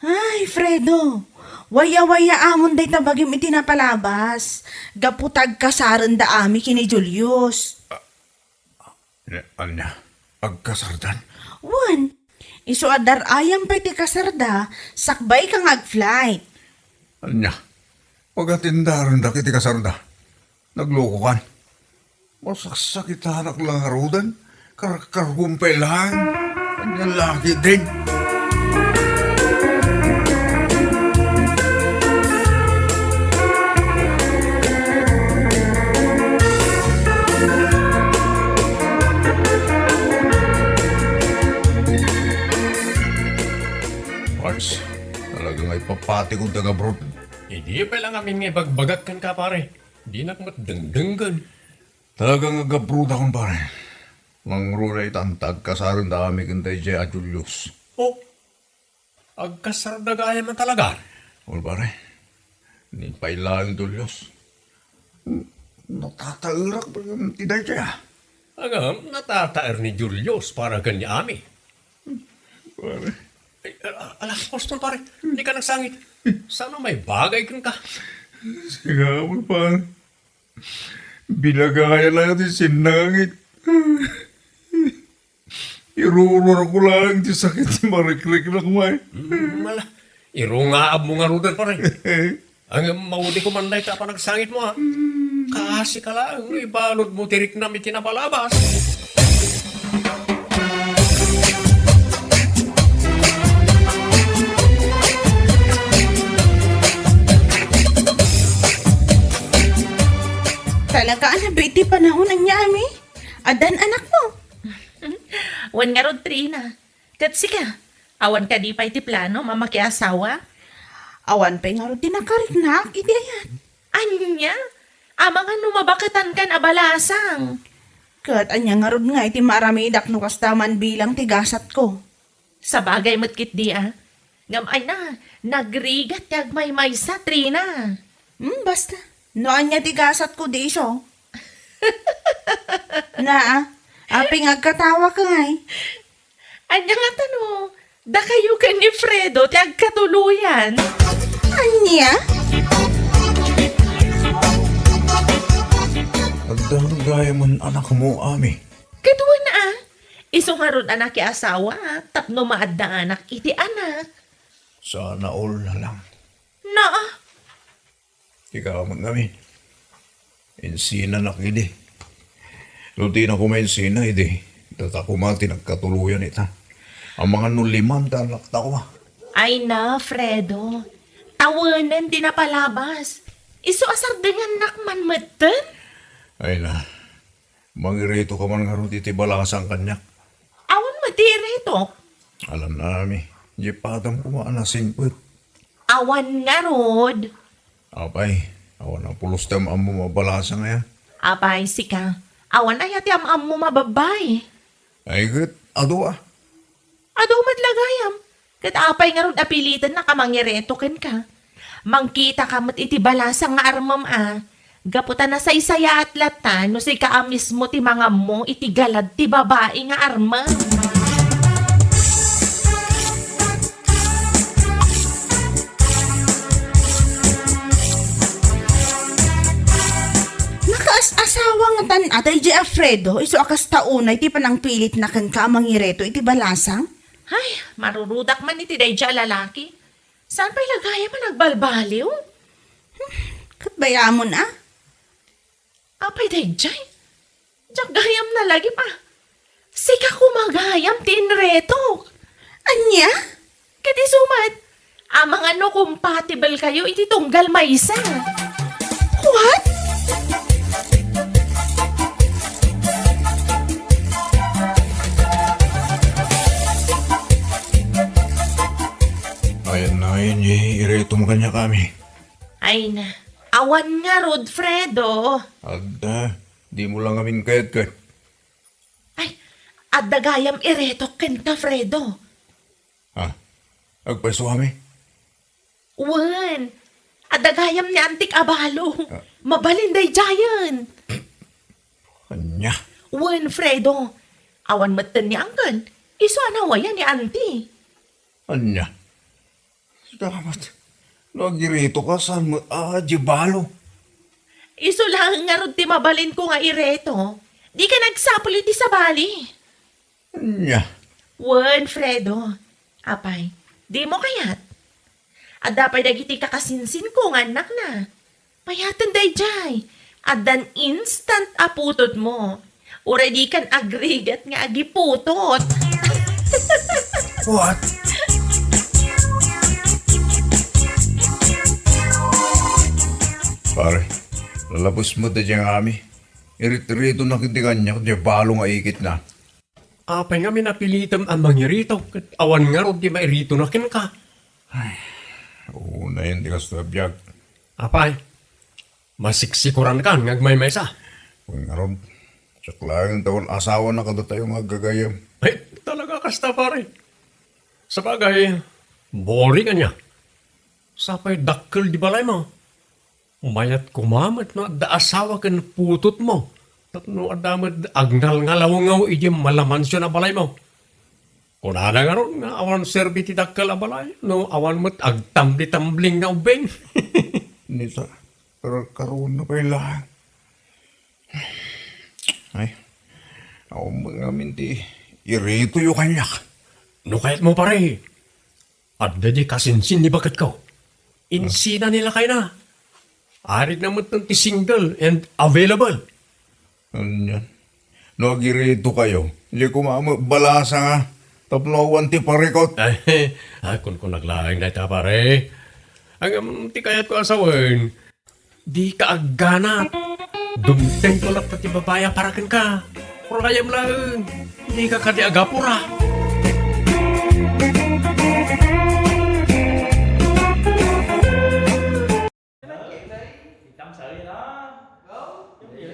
Ay, Fredo, waya-wayaamon dayta bagim iti napalabas. Gapu ta agkasarenda Ami ken ni Julius. Ne, ania? Agkasardan? Wen, isu a dar-ayam pay ti kasarda sakbay ka nga ag-flight. Ania? Pagatindarendak iti kasarda? Naglokokan? Masaksakitanak la ngaruden? Karkargom pay laeng? Ania la ketdin? Pards, talaga nga ipapatikon ti agabroad. Idi pay la ngamin nga ibagbagak kenka, pare. Dinak met dengdenggen. Talaga nga agabrodakon, pare. Mangruray ta agkasarenda Ami ken daydiay a Julius. Oh, agkasarda gayam a talaga? Wen, pare. Ni pay laeng Julius. Natataerak ti daydiay, a. Ngem, natataer ni Julius para ken ni Ami. Pare. Ay, ala, ala, Boston, pare. Dika nagsangit. Saan a maibagay kenka? Sige, pare. Binagaya laeng ti sinnangit. Irururko laeng ti sakit ti marikriknak, may. Hmm, ala. Irungaabmo ngaruden, pare. Ngem maudikon man dayta a panagsangitmo, a. Kaasi ka laeng no ibaludmo ti riknam iti napalabas. Talaga a nabiit ti panahon, ania, Ami? Addan anakmo? Wen ngarud, Trina. Ket sika, awan kadi pay ti planom a makiasawa? Awan pay ngarud ti nakariknak iti ayat. Ania? Amangan no mabaketankan a balasang. Ket ania ngarud ngay ti maaramidak no kasta man bilang ti gasatko? Sabagay met ketdi, a. Ngem ay na, Nagrigat ti agmaymaysa, Trina. Hmm, basta. No ania ti gasatko, di isu. Naa, apay nga agkatawaka ngay? Ania ngata no, dakayo ken ni Fredo ti agkatuloyan? Ania? Adda gayam anakmo, Ami. Ket wen a, isu ngarud a nakiasawaak tapno maadda anak iti anak. Sana all na lang. Naa. Ikaw met ngamin. Insinanak idi. No dina koma insina idi, data koma ti nagkatuloyan ita. Amangan no liman ta anakta koma. Ay na, Fredo. Tawenen ti napalabas. Isu a sardengannak man metten? Ay na. Mangirito ka man ngarud iti balasang kaniak. Awan met ti iritok. Alanami, di patam koma a nasingpet. Awan ngarud. Apay, awan a pulos ti am-ammom a balasang aya? Apay, sika, awan aya ti am-ammom a babbai? Ay, ket adu a. Adu met la gayam. Ket apay ngarud a pilitennaka a mangireto kenka? Mangkitaka met iti balasang nga armem a. Gapu ta nasaysayaat latta no sika a mismo ti mangammo iti galad ti babai nga armem. Nakaas-asawa ngatan a daydiay a Fredo, isu a kasta unay ti panangpilitna kenka a mangireto iti balasang? Ay, marurudak man iti daydiay a lalaki. Saan pay la gayam a nagbalbaliw? Hmm, ket bay-amon a. Apay daydiay? Diak gayam nalagip a. Sika koma gayam ti inretok. Ania? Ket isu met, amangan no compatible kayo iti tunggal maysa. What? Ayan na ngayon, eh, ireto mo kanya kami. Ay na, awan ngarud, Fredo. Adda, di mo lang amin kayat ket. Ay, adda gayam iretok kenka, Fredo. Ha? Agpayso kami? Wen, adda gayam ni antik a balo. Ah. Mabalin daydiayen. Ania? Wen, Fredo. Awan metten ni Uncle. Isu a nawayan ni Auntie. Ania? Dapat, no agirito ka, saan mo, ah, di balo? Isu laeng ngarud ti mabalinko nga ireto. Dika nagsapul iti sabali. Ania? Wen, Fredo. Apay, di mo kayat? Adda pay dagiti kakasinsinko nga annakna. Payaten daydiay. Addan instant a putotmo. Uray dikan agrigat nga agiputot. What? Pare, lalabes mo daydiay nga ami. Irit-irito na kiti kaniak, di balo nga ikit na. Apay nga minapilitem a mangirito, ket awan ngarud ti mairitona kenka? Ay, unayen ti kasta a biag. Apay, masiksikurankan nga agmaymaysa? Wen ngarud, siak laeng ti awan asawa na kadatayo nga aggagayam. Ay, talaga kasta, pare. Sabagay, boring ania. Sapay dakkel di balaymo. Mayat koma met no adda asawa ken putotmo tapno adda met agngalngalawngaw idiay malamansion a balaymo. Kunada ngarud nga awan serbi ti dakkel a balay no awan met agtambli-tambling nga ubbing. Nisa, karkaruna pay laeng. Ay, awan met ngamin ti iritoyo kaniak. No kayatmo, pare, adda di kasinsin ni baketko. Insina ni lakayna. Arigna met ti single and available. Anian? No agirito kayo, di koma met balasa nga tapno awan ti parikot. Ay, ay, kunkunak laeng dayta, pare. Ngem ti kayatko a sawen, dika agganat. Dumtengko latta ti babai a para kenka. Kurayem laeng. Dika kadi agapura. Tâm sự gì đó. Không, thì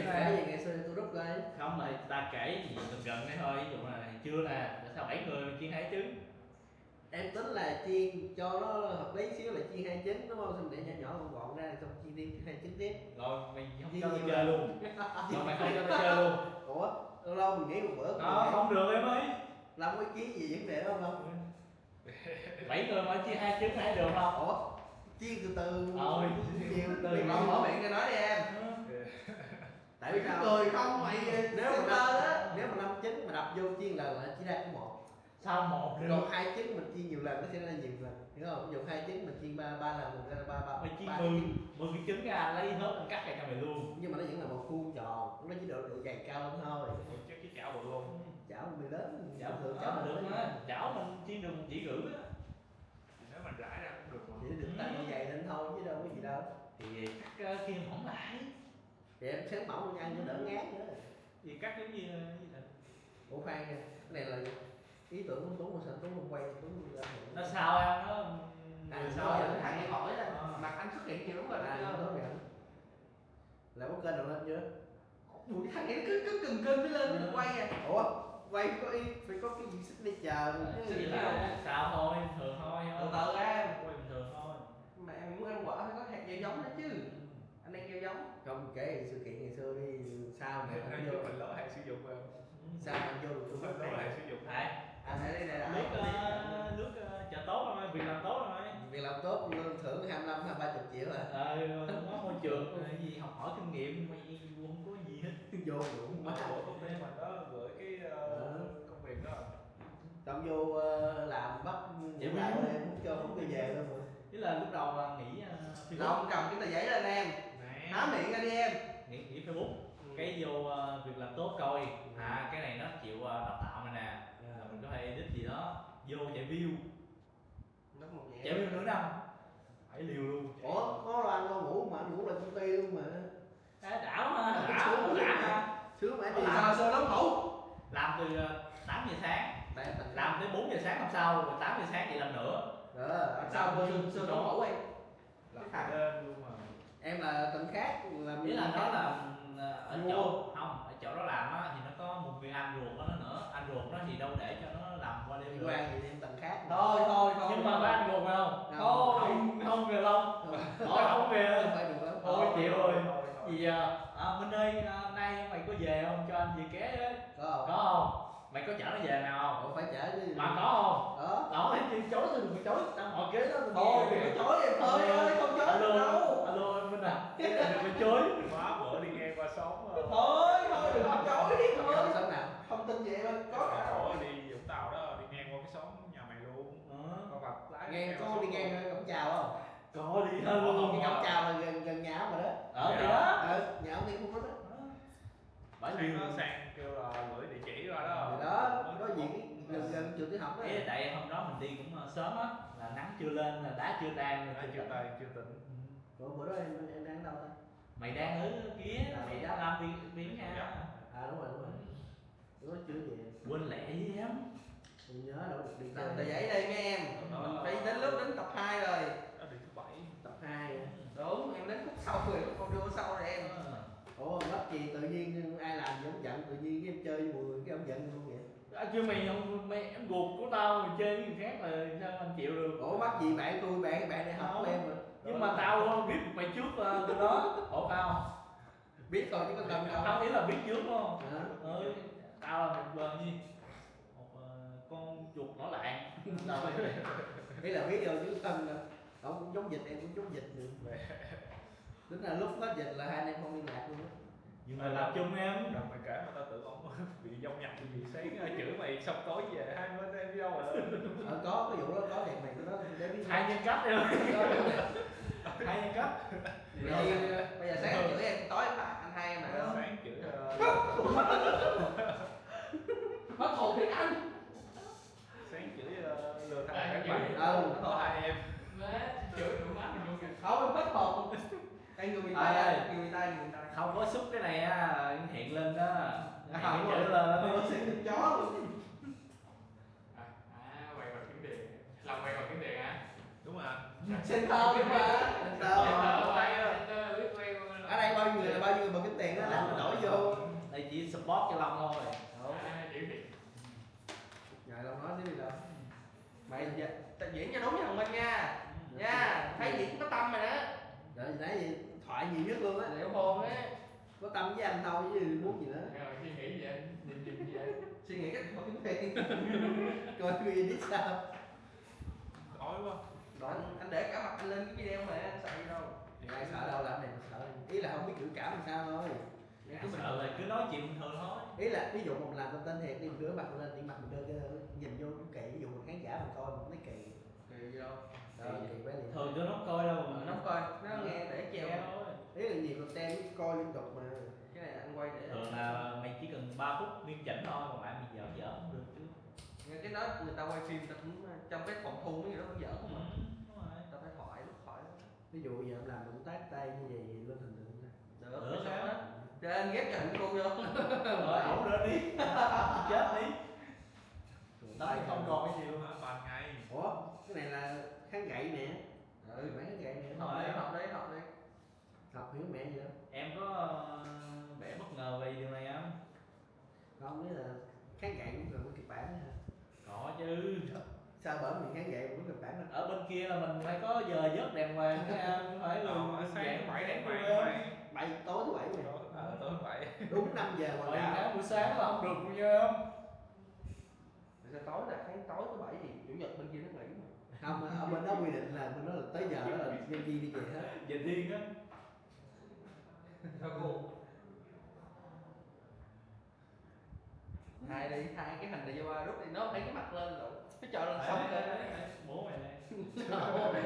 ta kể gì gần gần đây thôi, ví dụ là ngày xưa nè, tại sao bảy người mà chia hai chứ? Em tính là chiên cho nó hợp lý xíu là chiên hai trứng đúng không? Xong để nhỏ nhỏ gọn gọn ra, xong chiên thêm hai trứng tiếp. Rồi mày không Chiên cho tao nhiều chơi lần. Luôn. Rồi mày không cho tao chơi luôn. Ủa, lâu lâu mình nghỉ một bữa. Ờ, không được em ơi. Làm có ý kiến gì vấn đề đó không? Bảy người mà chia hai trứng hai được không? Ủa, chiên từ từ. Ờ, chiên từ từ. Mày mở miệng ra nói đi em. Tại vì sao? Mày cứ cười không, mày, nếu mà center năm, đó. Nếu mà năm trứng mà đập vô chiên là, là chỉ ra có một. Sao một được? Còn hai trứng mình chiên nhiều lần nó sẽ ra nhiều lần, hiểu không? Ví dụ hai trứng mình chiên ba, ba lần, mình ra ba, ba, mày chiên ba mười, trứng. Mười cái trứng ra, anh lấy hết, anh cắt ra cho mày luôn. Nhưng mà nó vẫn là một khuôn tròn, nó chỉ độ, độ dày cao hơn thôi. Ủa, chứ cái chảo bự không? Chảo mười lớn, chảo, chảo bình thường, chảo, chảo được bình thường. Mà, chảo mình chiên được một chỉ rưỡi á. Thì nếu mà rải ra cũng được mà. Chỉ được tăng độ dày lên thôi chứ đâu có gì đâu. Thì cắt, ờ, kia mỏng lại. Thì em xéo mỏng ăn cho đỡ ngán nữa. Thì cắt giống như, ờ, gì vậy? Ủa khoan nha, cái này là ý tưởng của Tuấn mà sao Tuấn không quay, Tuấn làm vậy? Nó sao em, nó, à, sao sao vậy? Thằng này hỏi đó, à, mặt anh xuất hiện nhiều lắm rồi. À, đó. Đúng rồi. Là có kênh nào lên chưa? Ủa, cái thằng này nó cứ, cứ cùm kênh với lên, nó quay à. Ủa, quay có ý, phải có cái gì signature. Ờ, chứ. Chỉ là sao thôi, bình thường thôi. Từ từ em. Quay bình thường thôi. Mà em muốn ăn quả phải có hạt dẻo giống đó chứ. Ừ. Anh ăn dẻo giống. Không, kể sự kiện ngày xưa đi, sao mà anh vô? Mình lỗi hãy sử dụng mà. Sao anh vô được Mình lỗi hãy sử dụng. Hả? Anh hãy đi này là Nước, ờ, nước, ờ, chợ tốt rồi, việc làm tốt rồi. Việc làm tốt, lương thưởng hai mươi lăm, hai ba chục triệu hả? Ờ, nó môi trường, cái gì học hỏi kinh nghiệm mà gì, không có gì hết. Vô đủ. Mà bộ công ty mà đó gửi cái, ờ, ờ, công việc đó. Tao vô, ờ, làm bắt ngủ lại, em muốn cho, không cho về luôn rồi. Ý là lúc đầu là nghỉ, ờ, Facebook. Là ông cầm cái tờ giấy lên em. Nè. Há miệng ra đi em. Nghỉ, nghỉ Facebook. Ừ. Cái vô, ờ, việc làm tốt coi. Ừ. À, cái này nó chịu, ờ, đào tạo này nè. Dạ. Là mình có thể edit gì đó. Vô chạy view. Nó một nhẹ. Chạy view nửa năm. Phải liều luôn. Ủa, có lo ăn lo ngủ mà, ngủ lại công ty luôn mà. À, đã mà, đã, sướng đã mà. Sướng mà. Đi. Sao, sao nó ngủ? Làm từ, ờ, tám giờ sáng. Tại, tại làm tới bốn giờ sáng hôm sau, rồi tám giờ sáng dậy làm nữa. Ờ, sao, sao, sao nó ngủ em? Làm cái thằng đêm luôn mà. Em là tỉnh khác, làm. Ý là nó là, ờ, ở vua. Chỗ, không, ở chỗ đó làm á, thì nó có một người anh ruột của nó nữa. Anh ruột nó thì đâu để cho nó làm qua đêm. Liên được. Quan gì em tỉnh khác. Thôi, thôi, thôi. Nhưng mà có anh ruột phải không? Không. Không, không về không? Không. Thôi, không về. Không phải được lắm. Ôi, thôi, chịu thôi, rồi. Thôi, thôi. Gì vậy? À, Minh ơi, à, nay mày có về không? Cho anh về ké với. Có không? Có không? Mày có chở nó về nào không? Ủa, phải chở chứ. Mà có không? Có. Đó, thì chối thì đừng có chối. Tao hỏi kế đó, tao thôi, đừng có chối em ơi, ơi, không chối được đâu. Alo, Minh à, đừng có chối. Má bữa đi ngang qua xóm, ờ. Thôi, thôi, đừng có chối đi, thôi. Xóm nào? Thông tin gì em ơi, có. Bữa đi Vũng Tàu đó, đi ngang qua cái xóm nhà mày luôn. Ờ. Con bạc lái. Nghe con đi ngang qua cổng chào không? Có đi. Ủa, luôn. Cái cổng chào là gần, gần nhà ông rồi đó. Ờ, thì đó. Ờ, nhà ông đi khu đó đó. Ờ. Bả sang nhiều. Nó sang kêu là gửi địa chỉ qua đó. Thì đó, có gì cái gần, gần trường tiểu học đó. Ê, tại hôm đó mình đi cũng, ờ, sớm á, là nắng chưa lên, là đá chưa tan, là đá chưa tỉnh. Chưa tan, chưa tỉnh. Ừ. Ủa, bữa đó em, em đang ở đâu ta? Mày đang ở kia, à, mày đang làm việc, việc nhà. Dạ. À, đúng rồi, đúng rồi. Ừ. Ủa, chưa về. Quên lẹ với em. Em nhớ đâu được đi. Tờ, tờ giấy đây mấy em. Ờ. Mình phải đến lúc đến tập hai rồi. Đó, đi thứ bảy. Tập hai hả? Đúng, em đến khúc sau rồi, khúc audio sau rồi em. Ờ. Ủa, bất kỳ tự nhiên ai làm gì cũng giận, tự nhiên cái em chơi vui cái ông giận luôn vậy? À, chứ mày không, mày em gục của tao, mày chơi với người khác là sao anh chịu được? Ủa, mắc gì bạn tôi, bạn, bạn đại học của em mà. Không. Nhưng mà tao không biết mày trước, ờ, từ đó. Ủa, phải không? Biết thôi chứ có cần đâu. Không, ý là biết trước đúng không? Hả? Ừ, tao là một, ờ, gì? Một, ờ, con chuột nổi loạn. Đâu? Ý là biết đâu chứ cần đâu. Ông cũng chống dịch, em cũng chống dịch nữa. Tính là lúc hết dịch là hai anh em không liên lạc luôn á. Nhưng mà, ờ, làm chung em. Đọc mày kể mà tao tưởng ông bị dông nhập gì sáng, ờ, chửi mày xong tối về hai mươi em đi đâu rồi đó. Ờ, có cái vụ đó, có thiệt mày, cái đó để biết. Hai nhân cách em. Hai nhân cách. Bây giờ, bây giờ sáng chửi em, tối em phạt anh hai em mà. Ờ, sáng chửi, ờ, Bắt hồn thiệt anh. Sáng chửi, ờ, lừa thằng, à, các bạn. Chửi. Ờ, có hai em. Má, chửi đủ má mình luôn kìa. Không, em bắt hồn. Ê, người Tây, ê, người Tây, người Tây. Không có xúc cái này á, hiện lên đó. À, hiện không, chữ lên đó. Không có xúc được chó luôn. À, à, quay vào kiếm tiền. Làm quay vào kiếm tiền hả? Đúng rồi. Center đúng mà. Center. Center, center, biết quay mà. Ở đây bao nhiêu người là bao nhiêu người mà kiếm tiền đó, lát mình đổi vô. Đây chỉ support cho Long thôi. Đúng. À, chỉ việc. Ngại Long nói chứ gì đâu. Mày dạ, ta-, diễn cho đúng với thằng Minh nha. Nha, thấy diễn có tâm rồi đó. Rồi, nãy giờ thoại nhiều nhất luôn á. Để ủng hộ á. Có tâm với anh thôi chứ muốn gì nữa. Rồi, suy nghĩ gì vậy? Nhìn nhìn gì vậy? Suy nghĩ cách một kiếm tiền. Coi video biết sao. Tối quá. Đó, anh, anh để cả mặt anh lên cái video mà anh sợ gì đâu. Thì ai sợ đâu, làm này mà sợ. Ý là không biết biểu cảm làm sao thôi. Dạ, cái mình sợ là cứ nói chuyện bình thường thôi. Ý là ví dụ mà mình làm content thiệt đi, mình đưa cái mặt mình lên, thì mặt mình đưa cho nhìn vô cũng kỳ, ví dụ mình khán giả mình coi mình cũng thấy kỳ. Kỳ gì đâu. Ờ, thì kỳ quá vậy. Thường cho nó coi đâu mà. Nó coi, nó nghe để chèo. Nghe thôi. Ý là nhiều content coi liên tục mà. Cái này anh quay để thường là mày chỉ cần ba phút nghiêm chỉnh thôi, còn lại mày dở dở cũng được chứ. Nghe cái đó người ta quay phim, ta cũng trong cái phòng thu mấy người đó cũng dở không mà. Ừ, đúng rồi. Ta phải thoại, lúc thoại. Ví dụ giờ em làm động tác tay như vậy thì lên hình được không ta? Được. Được sao á. Á. Cho anh ghép cho hình luôn vô. Rồi, ổng nữa đi. Chết đi. Đó thì không còn cái gì luôn hả? Ban ngày. Ủa, cái này là kháng gậy nè. Ừ. Mấy kháng gậy nè. Học đi, học đi, học đi. Học hiểu mẹ gì đó. Em có, ờ, vẻ bất ngờ về điều này không? Không, nghĩa là kháng gậy cũng cần có kịch bản hả? Có chứ. Sao bởi vì kháng gậy cũng có kịch bản hả? Ở bên kia là mình phải có giờ giấc đàng hoàng chứ, không phải là ờ, sáng bảy bảy. Bảy tối thứ bảy này. Ờ, tối bảy. Đúng năm giờ mà. Bảy tháng buổi sáng là không được luôn nha. Sao tối là tháng tối thứ bảy gì? Chủ nhật bên kia nó nghỉ mà. Không, ở bên đó quy định là bên đó là tới giờ đó là nhân viên đi về hết. Giờ đi á. Sao cô? Hai đi, hai cái hình này vô rút đi, nó thấy cái mặt lên rồi. Nó cho lên sáu kênh. Bố mày này.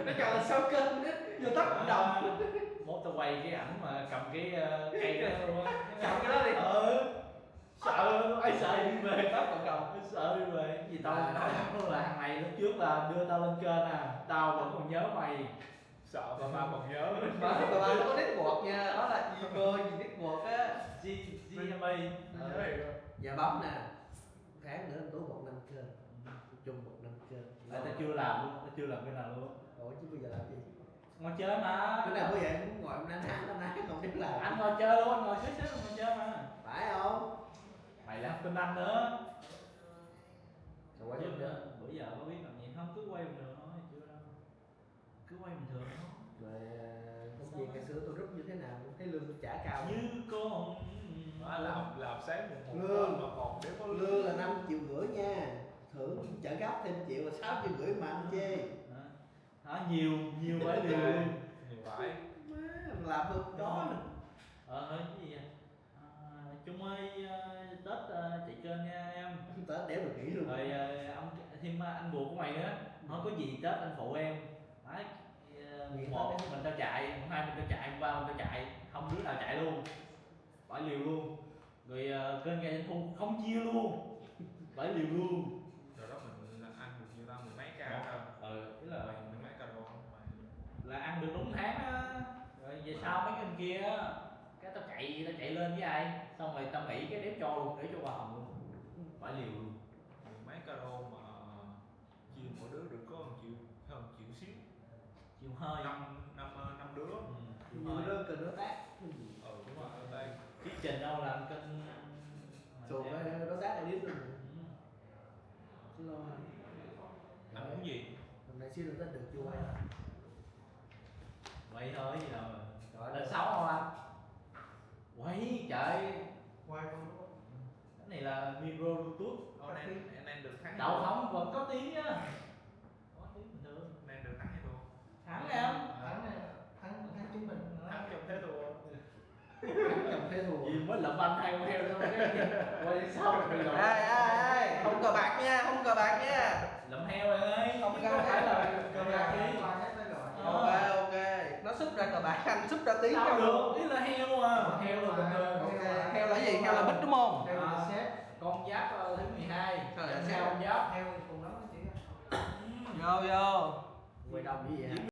Nó cho lên sáu kênh á, vô tấp cộng đồng. Mốt tao quay cái ảnh mà cầm cái, ờ, cây đó luôn á. Cầm cái đó đi. Ừ. Sợ, ai sợ đi về. Tấp cộng đồng. Ai sợ đi về. Vì tao nói thẳng luôn là thằng này lúc trước là đưa tao lên kênh à. Tao vẫn còn nhớ mày. Sợ bà ba còn nhớ. Mà bà ba nó có network nha, đó là Uber gì network á. G-, GMA. Ờ. Dạ bấm nè. Tháng nữa anh Tú bật năm kênh. Chung bật năm kênh. Là tao chưa làm luôn, tao chưa làm cái nào luôn. Ủa chứ bây giờ làm gì? Ngồi chơi mà. Bữa nào có vậy muốn ngồi năm tháng, năm tháng không biết làm. Anh ngồi chơi luôn, anh ngồi xíu xíu ngồi chơi mà. Phải không? Mày làm kênh anh nữa. Ủa, bữa giờ, bữa giờ có biết làm gì không, cứ quay bình thường thôi, chưa đâu. Cứ quay bình thường thôi. Rồi, ờ, công việc ngày xưa tôi rút như thế nào, thấy lương tôi chả cao. Như con. Đó, làm, làm sáng mùng một lương, Tết mà còn đếm có lương là năm triệu rưỡi nha. Thưởng trả gấp thêm triệu là sáu triệu rưỡi mà anh chê. Hả? Hả? Nhiều, nhiều vải liều luôn. Nhiều vải. Má, làm hơn chó nữa. Ờ, nói cái gì vậy? À, Trung ơi, ờ, Tết, ờ, chạy kênh nha em. Tết đéo được nghỉ luôn. Rồi, ờ, ông, thêm, ờ, anh ruột của mày nữa. Nói có gì Tết anh phụ em. Đấy, ờ, mùng một mình tao chạy, mùng hai mình tao chạy, mùng ba mình tao chạy. Không đứa nào chạy luôn. Vải liều luôn. Rồi, ờ, kênh gà Danh Thu không chia luôn. Vải liều luôn. Rồi đó mình ăn được nhiêu ta, mười mấy ca. Ủa? Hả? Ừ, ý là mười, mười mấy ca đô không mà. Là ăn được đúng tháng á. Rồi về sau mấy kênh kia á, cái tao chạy, tao chạy lên với ai, xong rồi tao nghỉ cái đéo cho luôn, đéo cho hoa hồng luôn. Vải liều luôn. Mười mấy ca đô mà chia mỗi đứa được có một triệu, hơn một triệu xíu. Triệu hơi. Năm, năm, ờ, năm đứa. Ừ, triệu hơi. Nhiều đứa cần đối tác. Ừ, đúng rồi, đối tác. Thuyết trình đâu là kênh. Thường phải đối tác là biết luôn. Ừ. Chứ lo. Anh muốn gì? Hôm nay xíu nữa Tết được chưa quay? Quay thôi gì đâu. Trời ơi, là xấu không anh? Quay trời. Quay không? Cái này là micro Bluetooth. Ồ, anh em, anh em được thắng. Đậu không vẫn có tiếng á. Có tiếng bình thường. Anh em được thắng hay thua? Thắng em. Thắng này, thắng, thắng chính mình. Thắng trong thế thua. Thắng trong thế thua. Gì mới là banh hai con heo đâu. Ủa, sao mà bị lộn? Ê, ê, ê, không cờ bạc nha, không cờ bạc nha. Lụm heo rồi ơi. Không cờ bạc. Không phải là cờ bạc đi. Ờ. Ok, ok. Nó xúc ra cờ bạc, anh xúc ra tiếng. Sao không được? Ý là heo mà. Heo là bình thường. Ok, heo là gì? Heo là bích đúng không? Heo là sếp. Con giáp, ờ, thứ mười hai. Sao lại sếp? Con giáp. Heo thì cùng lắm nó chỉ. Vô, vô. Quay đông như vậy hả?